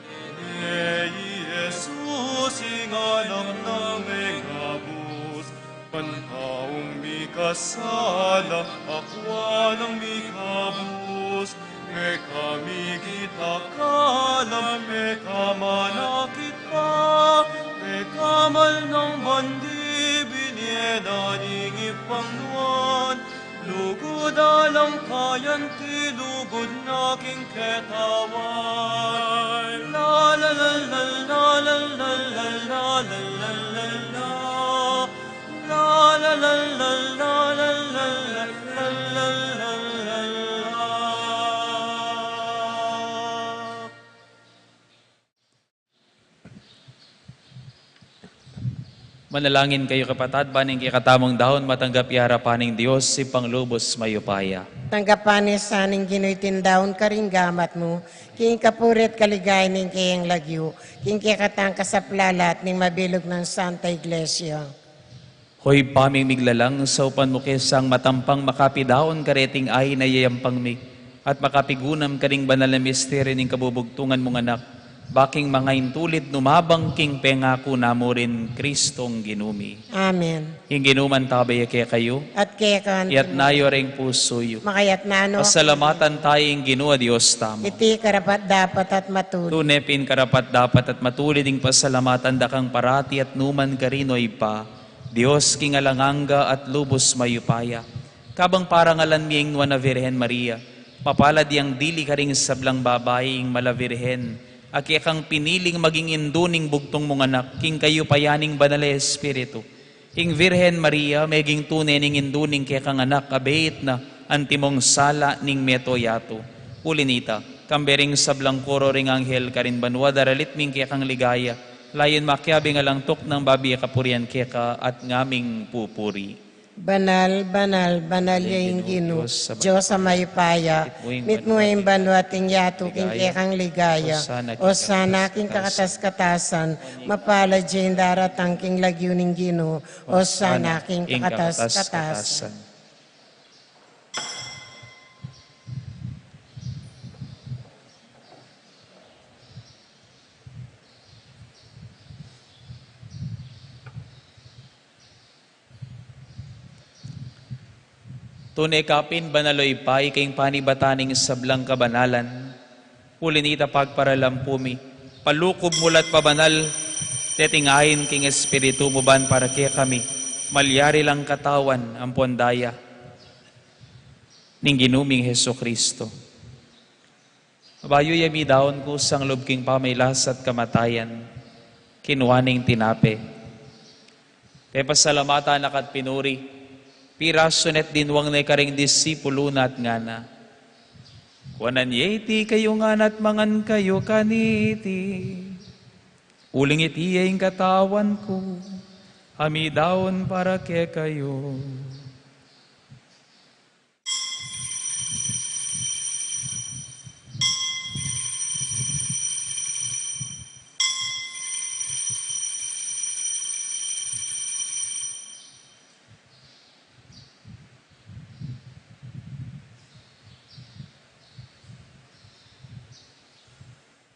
Inyene i Jesus ing anak nang megabus, ban taung mika Sala, akwa nang mikabus, meka mikit a kalam, meka manakit pa, meka mal nang bandi, binie na ning ipangnuan, lugud alang kayanti, lugud na king ketawan. La, la, la, la, la, la, la, la, la, la, la, la, la. La, la, la, la, la, la, la, la, la, la, la, la. Manalangin kayu, kapatad, ban ing kekatamung daun matanggap ya king arapan ning Dios, Ibpang lubus mayupaya. Tanggapan na sa ning Ginu iting daun karing gamat mu, king kapurian at kaligayan ning keyang lagyu, king kekatang kasaplalan at ning mabilug nang Santa Iglesia. O Ibpa ming miglalang, saupan mu ke sang matampang makapidaun kareting ain a yayampang mi, at makapigunam karing banal a misteryu ning kabubugtungan mung Anak, ba king mangaintulid nung mabang king pengaku na mu rin Kristong Ginu mi. Amen. Ing Ginu mantabe ya kekayu. At keka naman. Iyatas yu ring pusu yu. Makayatas na no. Pasalamatan taya ing Ginu a Dios tamu. Iti karapat-dapat at matulid. Tune pin karapat-dapat at matulid ing pasalamatan da kang parati at nukarin man, O Ibpa, Dios king alang angga at lubus mayupaya. Kabang parangalan mi ing Nuan a Virgen Maria, mapalad yang dili karing sablang babai ing Mala Virgen, a kekang piniling maging indu ning bugtung mung Anak, king kayupayan ning Banal a Espiritu. Ing Virgen Maria, meging tune ning indu ning kekang Anak, a beit na antimong sala ning meto yatu. Uli nita, kambe ring sablang koro ring anghel karin banua, daralit mi ing kekang ligaya, layun makiabe ing alang tuknang babie kapurian keka at ngaming pupuri. Banal, banal, banal ya ing Ginu, Dios a mayupaya. Mitmu ing banua at ing yatu king kekang ligaya. Osana king kakatas-katasan. Mapalad ya ing daratang king lagyu ning Ginu. Osana king kakatas-katasan. Tune ka pin banal, O Ibpa, ika ing panibatan ning sablang kabanalan. Uli nita pagparalampu mi, palukub mu la at pabanal deting ain king Espiritu mu ban para kekami malyari lang katawan ampon daya ning Ginu ming Jesucristo. Bayu ya midaun kusang lub king pamagkasakit at kamatayan, kinua ne ing tinape, pepasalamatan na ka at pinuri, pirasu ne at dinwang ne karing disipulu na at ngana: Kuanan ye iti kayu ngan at mangan kayu kaniti, uling iti ya ing katawan ku, a midaun para kekayu.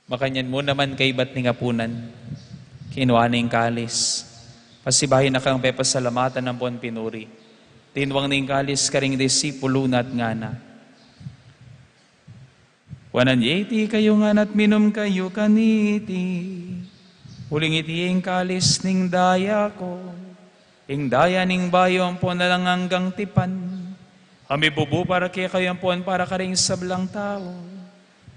Makanyan mu naman kaybat ning apunan, kinua ne ing kalis, pasibayu na kang pepasalamatan ampon pinuri, dinwang ne ing kalis karing disipulu na at ngana: Kuanan ye iti kayu ngan at minum kayu kaniti, uling iti ing kalis ning daya ku, ing daya ning bayu ampon alang anggang tipan, a mibubu para kekayu ampon para karing sablang tau,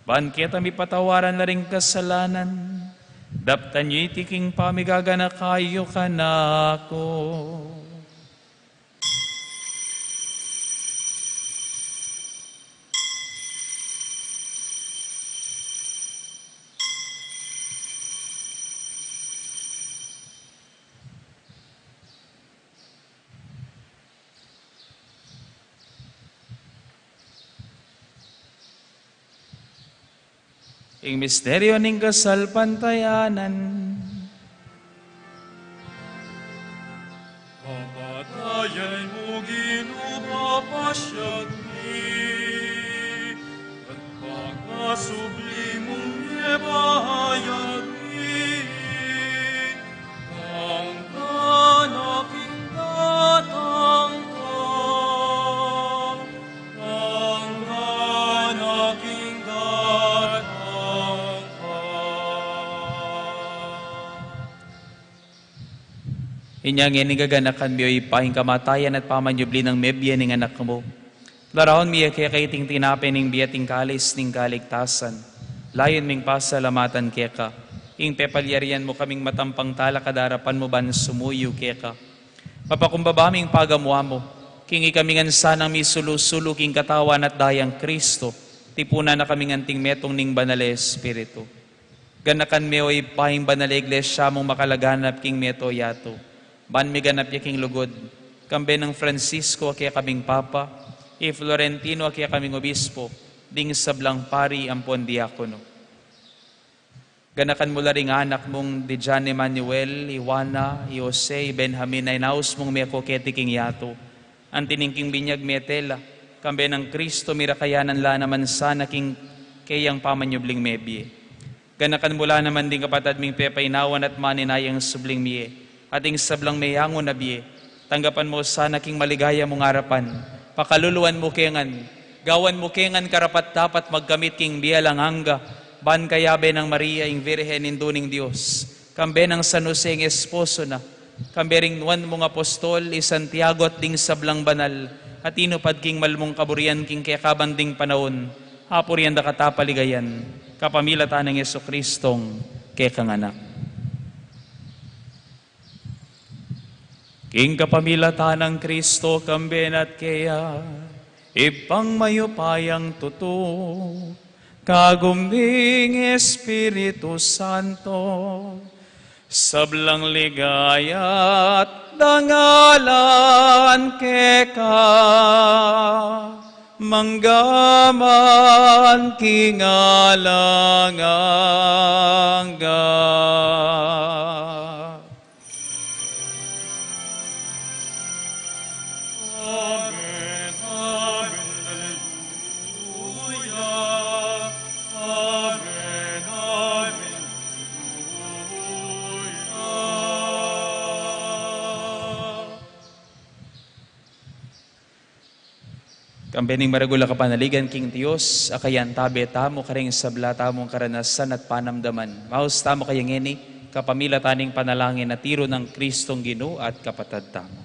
ban keta mipatawaran la ring kasalanan. Daptan yu iti king pamigaganaka yu kanaku. Ing misteryu ning kasalpantayanan. Kapatayan mu, Ginu, papasyag mi, at pagkasubli mung mebayag mi, ang tanak ing datang ka. Inya ngeni gaganakan mi, o Ibpa, ing kamatayan at pamanyubli nang mebie ning Anak mu. Laraun mi keka iting tinape ning bie at ing kalis ning kaligtasan. Layun ming pasalamatan keka ing pepalyarian mu kaming matampang talakad king arapan mu ban sumuyu keka. Mapakumbaba ming pagamu-amu king ikami ngan sanang misulu-sulu king katawan at dayang Kristo, tipunan na kaming anting metung ning Banal a Espiritu. Ganakan me, o Ibpa, ing banal a Iglesia mung makalaganap king mabilug a yatu. Ban miganap ya king lugud, kambe nang Francisco a kekaming Papa, i Florentino a kekaming Obispo, ding sablang pari ampon diakono. Ganakan mu la ring anak mung di Jan Emmanuel, i Juana, i Jose, i Benjamin a inaus mung meko keti king yatu. Anti ning king binyag mete la, kambe nang Kristo mirakayanan la naman sana king keyang pamanyubling mebie. Ganakan mu la naman ding kapatad ming pepainawan at maninayang subling mie, at ing sablang meyangu na bie, tanggapan mu sana king maligaya mung arapan, pakaluluan mu ke ngan, gawan mu ke ngan karapat-dapat magkamit king bie alang angga, ban kayabe nang Maria ing Virgen Indu ning Dios, kambe nang San Jose ing esposo na, kambe ring nuan mung apostol, i Santiago at ding sablang banal, a tinupad king mal mung kaburian king kekabang ding panaun, apurian da ka at paligayan, kapamilatan nang Jesucristong kekang Anak. King kapamilatan nang Kristo, kambe na at keya, Ibpang mayupayang tutu, kagum ning Espiritu Santo, sablang ligaya at dangalan keka, mangga man king alang angga. Amen, amen, alleluia. Amen, amen, alleluia. Kambe ning maragul a kapanaligan king Dios, a kayabe tamu karing sabla tamung karanasan at panamdaman. Maus tamu kaya ngeni, kapamilatan ning panalangin a tiru nang Kristong Ginu at Kapatad tamu.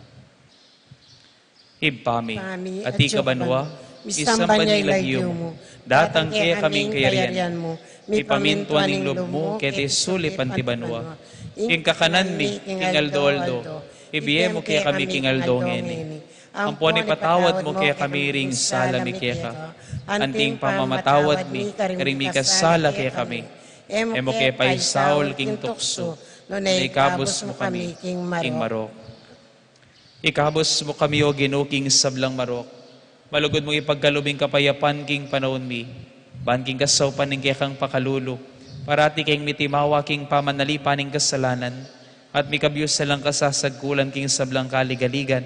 Ibpa mi, Ibpa mi, atiu ka banua, misamban ya ing lagyu mu, datang kekami ing kayarian mu, mipamintuan ing lub mu, keti sulip anti banua. Ing kakanan mi king aldo-aldo, ibie mu kekami king aldo ngeni. Ampon ipatawad mu kekami ring sala mi keka, anti ing pamamatawad mi karing mikasala kekami. E mu ke paisaul king tuksu, nune ikabus mu kami king marok. Ikabus mu kami, O Ginu, king sablang marok. Malugud mung ipagkalub ing kapayapan king panaun mi, ban king kasaupan ning kekang pakalulu, parati keng mitimawa king pamanalipan ning kasalanan, at mikabius alang kasasagkulan king sablang kaligaligan,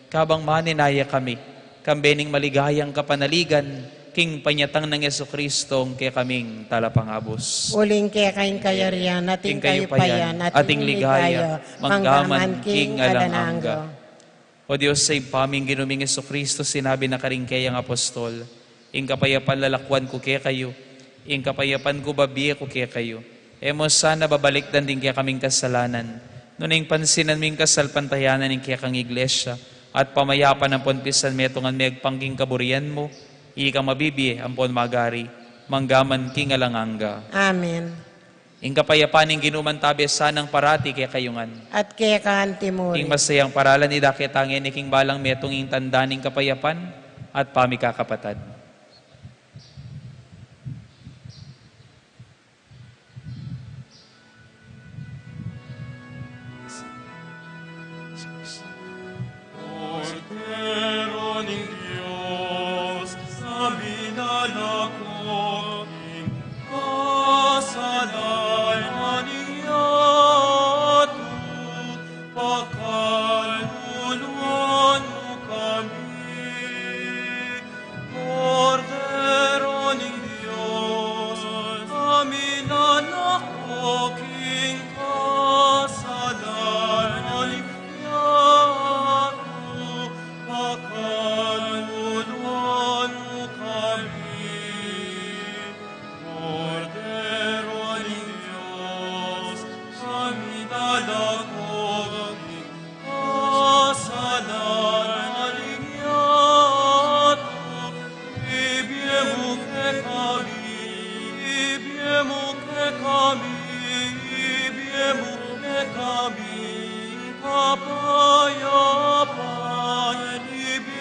kabang maninaya kami, kambe ning maligayang kapanaligan, king panyatang nang Jesucristo, ing kekaming Talapangabus. Uling keka ing kayarian, at ing kayupayan, at ing ligaya, mangga man king alang angga. O Dios a Ibpa mi, ing Ginu ming Jesucristo, sinabi na karing keyang apostol, ing kapayapan lalakwan ku kekayu, ing kapayapan ku babie ku kekayu. E mu sana babalikdan ding kekaming kasalanan, nune ing pansinan mu ing kasalpantayanan ning kekang Iglesia, at pamayapan ampon pisanmetungan me agpang king kaburian mu, ikang mabibie ampon magari, mangga man king alang angga. Amen. Ing kapayapan ning Ginu mantabe sanang parati kekayu ngan. At keka anti mu rin. Ing masayang paralan idake ta ngeni king balang metung ing tanda ning kapayapan at pamikakapatad. Kordero ning Dios, a minalako king kasalanan ning yatu, pakaluluan mu kami. Kordero ning Dios, a minalako king kasalanan ning yatu, pakaluluan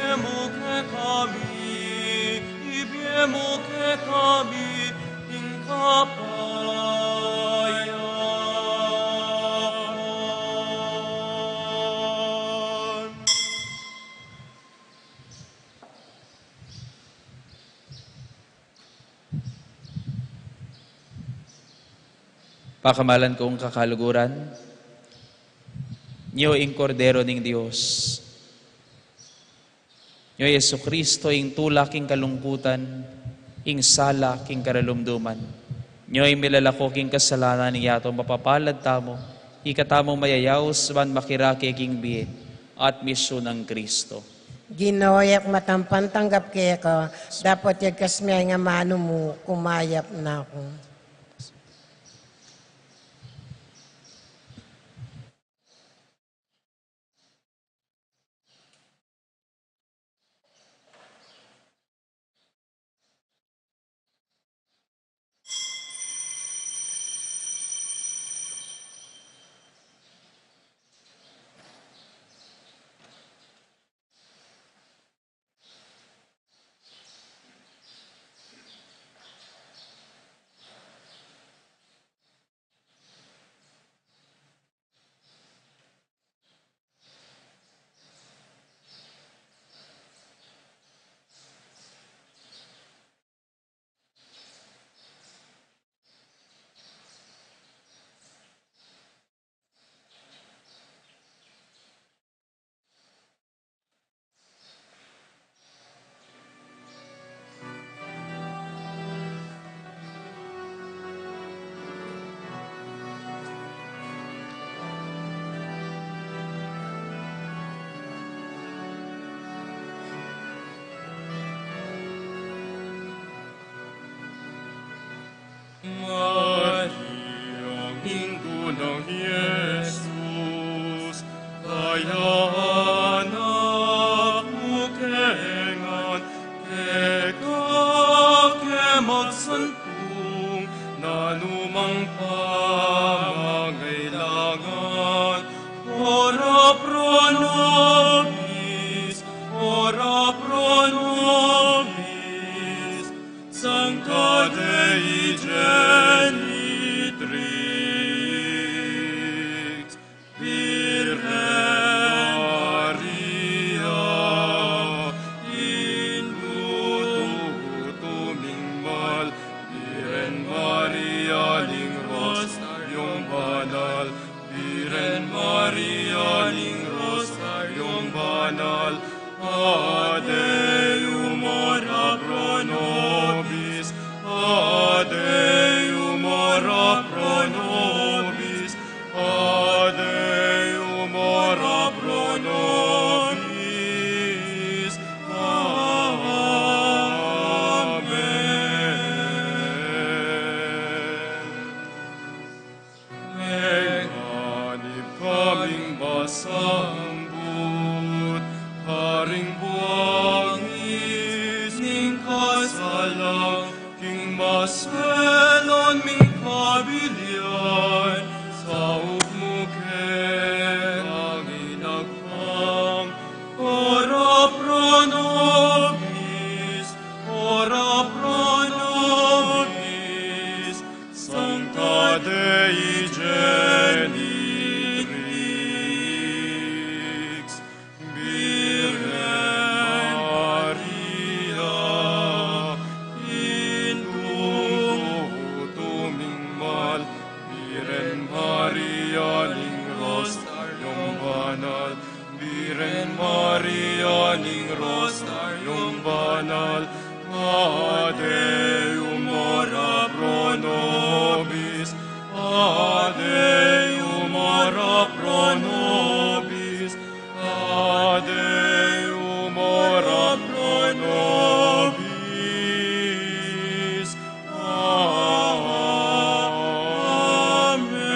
Ibie mu kekami, ibie mu kekami ing kapayapan. Pakamalan kung kakaluguran, nyo ing Kordero ning Dios. Nyo i Jesucristo, ing tula king kalungkutan, ing sala king karalumduman. Nyo i milalako king kasalanan ning yatu, mapapalad tamu, ika tamu mayayaus ban makirake king bie at misyu nang Cristo. Ginu, e ku matampan tanggap keka, dapot yagkas mu ing amanu mu, kumayap na ku. Maria, Indu nang Jesus, kaya anak mu kengan, keka ke magsantung nanumang pamangailangan. Ora pro nobis, ora pro nobis, Sancta Dei Genitrix, Virgen Maria, Indu tutuming mal, Virgen Maria ning Rosaryong Banal, Virgen Maria ning Rosaryong Banal, A Deum ora pro nobis, A Deum ora pro nobis, A Deum ora pro nobis. Amen. Menganib kaming masambut karing buang nis ning kasalang king maselan ming kabilian, saup mu ke ing agpang. Ora pro nobis, ora pro nobis, Sancta Dei Genitrix, Virgen Maria, Indu tutuming mal, Virgen Maria ning Rosaryong Banal, Virgen Maria ning Rosaryong Banal, A Deum ora pro nobis, A Deum ora pro nobis, A Deum ora pro nobis. Amen.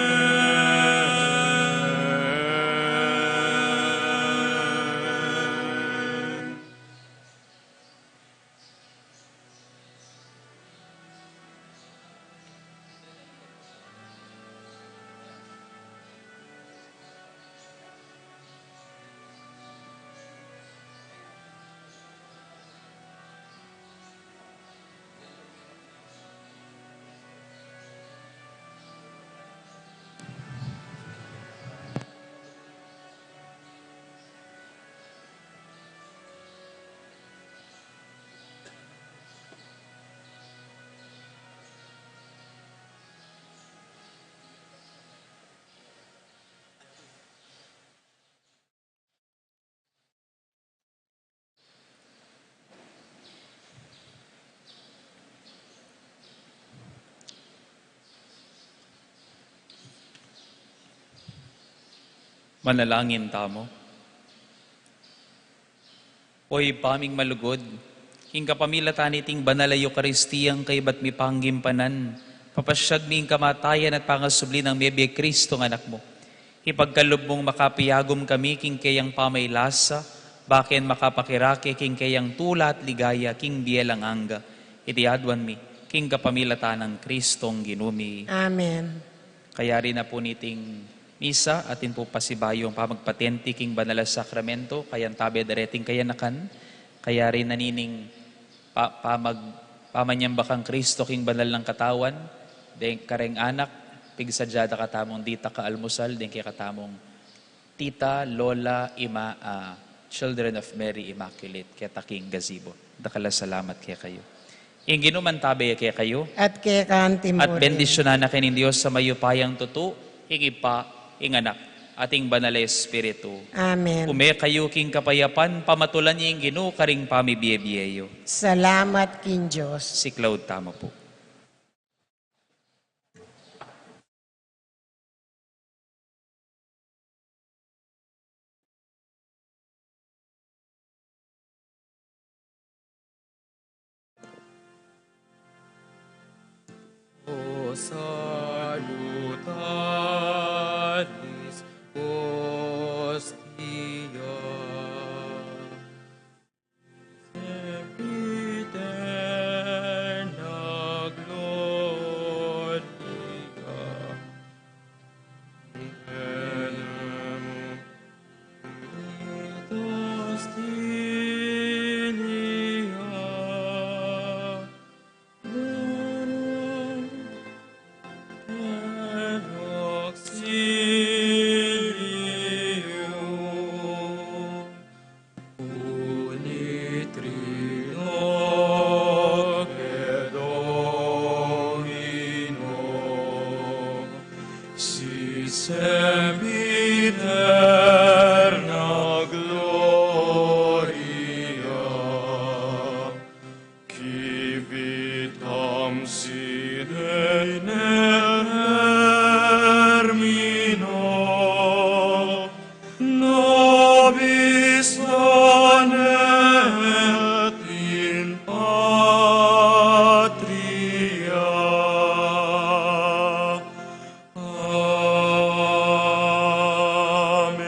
Manalangin tamu. O Ibpa ming malugud, king kapamilatan niting banal a Eukaristiyang kaybat mi panggimpanan, papasyag mi ing kamatayan at pangasubli nang mebie Kristong Anak mu. Ipagkalub mung makapiyagum kami king keyang pamaylasa, baken makapakirake king keyang tula at ligaya king bie alang angga. Iti aduan mi king kapamilatan nang Kristong Ginu mi. Amen. Kayari na pu niting misa, atin pu pasibayu ing pamagpatenti king banal a sakramento, kayang tabe da reting kayanakan, kayari na nining pa-, pamag-, pamanyamba kang Kristo king banal nang katawan, deng kareng anak, pigsadya da katamung ditak a almusal, deng kekatamung tita, lola, ima, ah, Children of Mary Immaculate, keta king gazebo. Dakal a salamat kekayu. Ing Ginu mantabe ya kekayu. At keka naman. At bendisyunan na kayu ning Dios a mayupayang tutu, ing Ibpa, ing Anak, at ing Banal a Espiritu. Amen. Ume kayu king kapayapan, pamatulan ye ing Ginu karing pamibie-bie yu. Salamat king Dios. Siklaud tamu pu. O salutaris hostia. Sempiterna gloria. Unite hostilia. Sempiterna gloria. Qui vitam sine termino nobis danet in patria. Amen.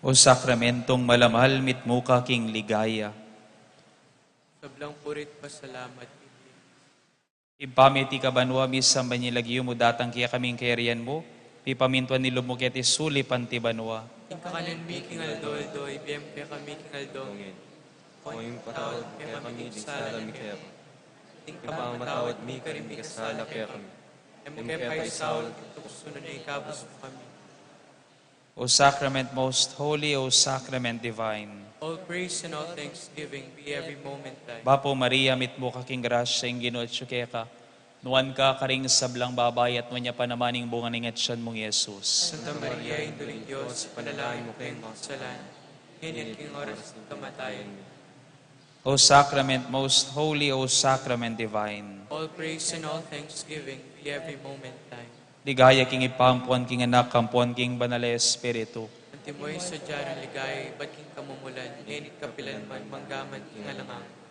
O sakramentong malamal, mitmu ka king ligaya. Sablang puri't pasalamat. Ibpa mi atiu ka banua, misamban ya ing lagyu mu, datang kekami ing kayarian mu, mipamintuan ing lub mu keti sulip anti banua. Ing kakanan mi king aldo-aldo, ibie mu kekami king aldo ngeni. O ipatawad mu kekami ding sala mi keka, ding pamamatawad mi karing mikasala kekami. E mu ke paisaul king tuksu, nune ikabus mu kami. O Sacrament most holy, O Sacrament divine. All praise and all thanksgiving be every moment thine. Bapu Maria, mitmu ka king grasya, ing Ginu atyu keka. Nuan ka karing sablang babai, at nuan ya pa naman ing bunga ning atyan mung Jesus. Santa Maria, Indu ning Dios, ipanalangin mu kaming makasalanan, ngeni at king oras ning kamatayan mi. O Sacrament most holy, O Sacrament divine. All praise and all thanksgiving be every moment thine. Ligaya king Ibpa, ampo king Anak, ampo king Banal a Espiritu. Antimo ing sadya nang ligaya ibat king kamumulan, ngeni at kapilan man, mangga man king alang angga.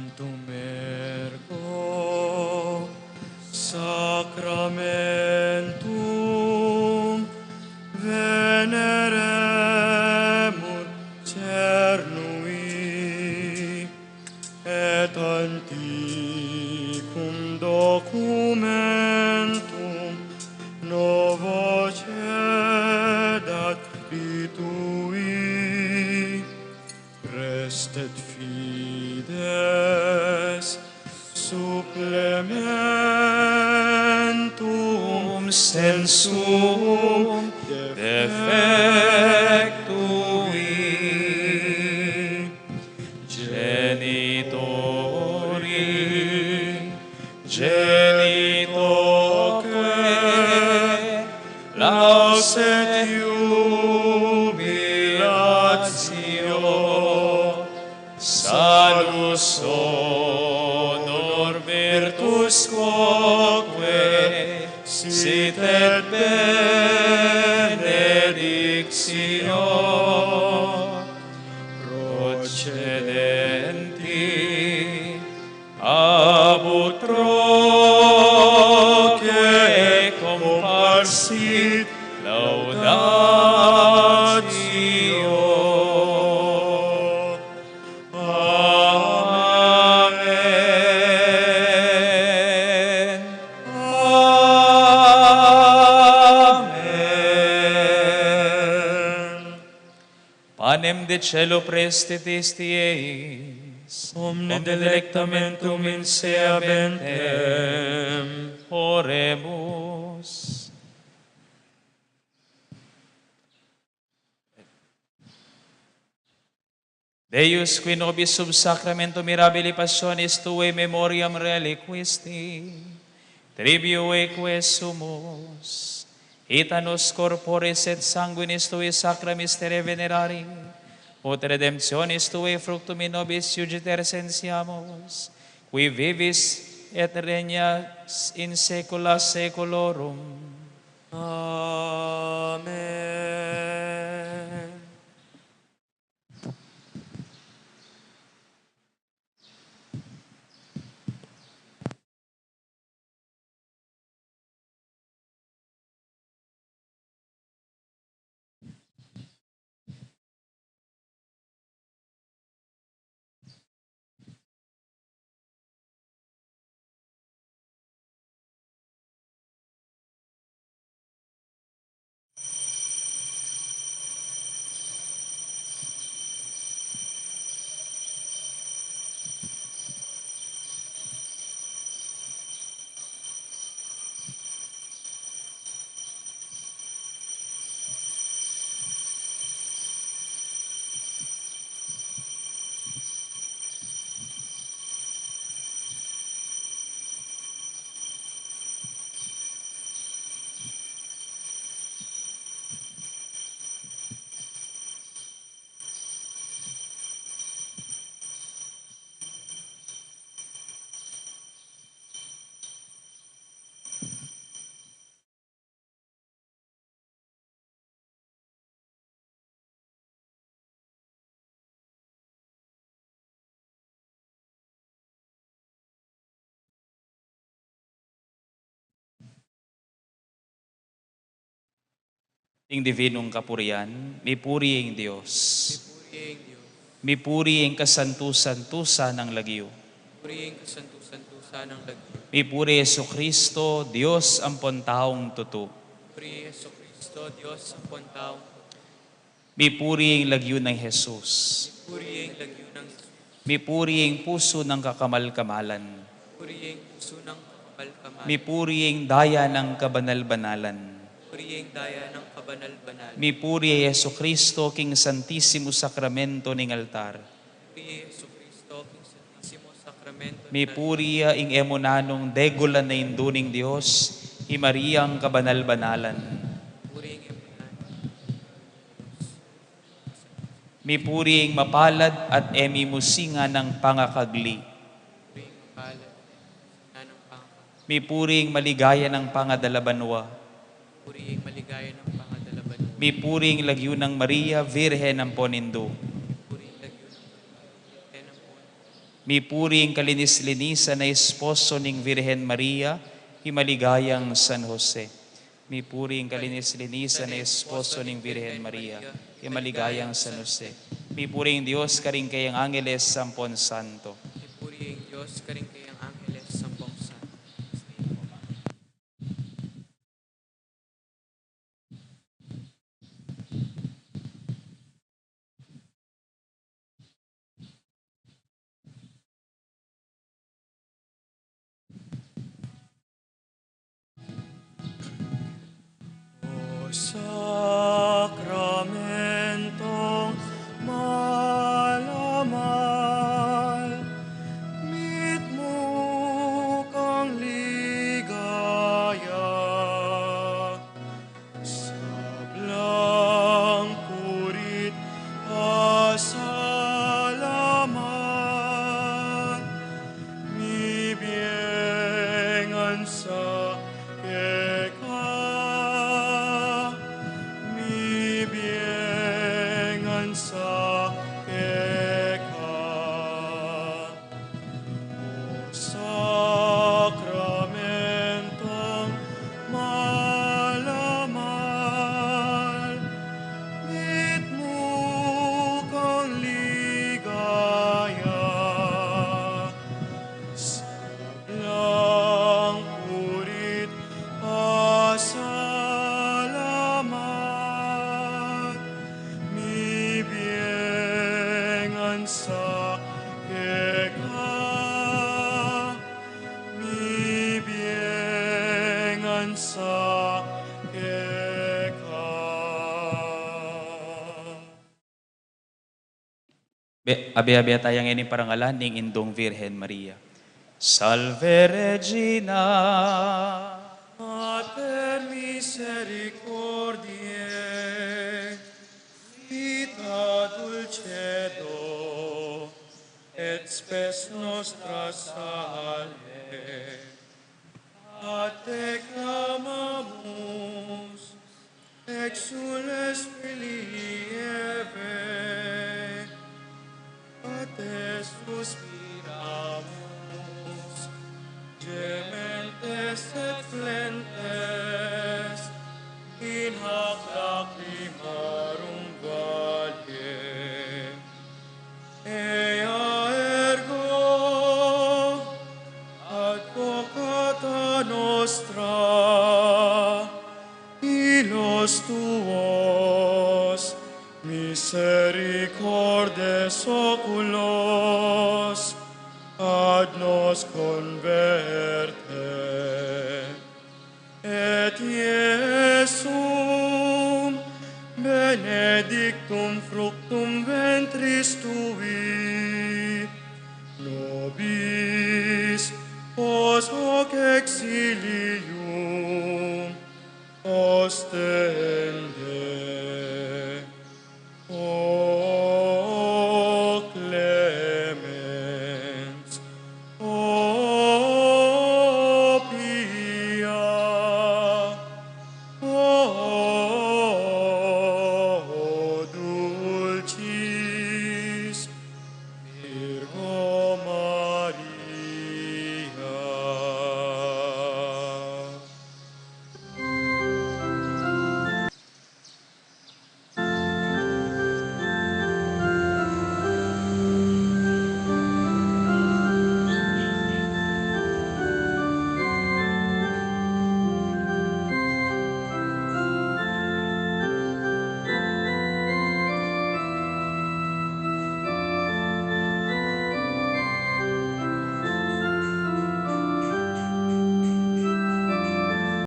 Sacramentum ergo, sacramentum veneremur cernui, et antiquum documentum novo cedat Christi. Restet fides supplementum sensum defectui. Genitori, genitoque, laus et iubilatio, salus honor virtus quoque sit et benedictio procedenti ab utroque comparsit laudatio. Amen. Amen. Panem de caelo preste tibiis eis, omne delectamentum in se habentem. Oremus. Deus, qui nobis sub sacramentum mirabili passionis tuae memoriam reliquisti, tribueque sumus, ita nos corporis et sanguinis tuae sacra mysteria venerari, ut redemptionis tuae fructum in nobis iugiter sentiamus, qui vivis et regnas in saecula saeculorum. Amen. Ing divinung kapurian. Mipuri ing Dios. Mipuri ing Dios. Mipuri ing kasantu-santusan nang lagyu. Mipuri ing kasantu-santusan nang lagyu. Mipuri Jesucristo, Dios ampon taung tutu. Mipuri Jesucristo, Dios ampon taung tutu. Mipuri ing lagyu nang Jesus. Mipuri ing lagyu nang Jesus. Mipuri ing pusu nang kakamal-kamalan. Mipuri ing pusu nang kakamal-kamalan. Mipuri ing daya nang kabanal-banalan. Mipuri ing daya nang kabanal-banalan. Mipuri i Jesucristo king Santisimo Sakramento ning altar. Mipuri i Jesucristo king Santisimo Sakramento ning altar. Mipuri ya ing e mu nanung degulan a Indu ning Dios, i Mariang kabanal-banalan. Mipuri ing e mu nanung degulan a Indu ning Dios. Mipuri ing mapalad at e mimusingan a pangakagli. Mipuri ing mapalad at e mimusingan a pangakagli. Mipuri ing maligaya nang pangadalabanua. Mipuri ing maligaya nang pangadalabanua. Mipuri ing lagyu nang Maria, Virgen ampon Indu. Mipuri ing lagyu nang Maria, Virgen ampon Indu. Mipuri ing kalinis-linisan a esposo ning Virgen Maria, i maligayang San Jose. Mipuri ing kalinis-linisan a esposo ning Virgen Maria, i maligayang San Jose. Mipuri ing Dios karing kayang angeles ampon santo. Mipuri ing Dios karing kayang angeles ampon santo. O sakramentong mal a mal, mitmu kang ligaya. Sablang puri't pasal a mal, mibie ngan sa keka, mibie ngan sa keka. O sakramentong mal a mal, mitmu kang ligaya. Sablang puri't pasal a mal, mibie ngan sa keka, mibie ngan sa keka. Be, abe-abe taya ngeni ing parangalan ning Indung Virgen Maria. Salve Regina. Mater misericordiae, vita dulcedo et spes nostra salve. A te clamamus, exsules filii Evae, a te suspiramus, gementes et flentes, in hac lacrimarum valle. Ea ergo advocata nostra, illos tuos misericordes oculos, ad nos converte. Et Iesum benedictum fructum ventris tui, nobis post hoc exilium ostende.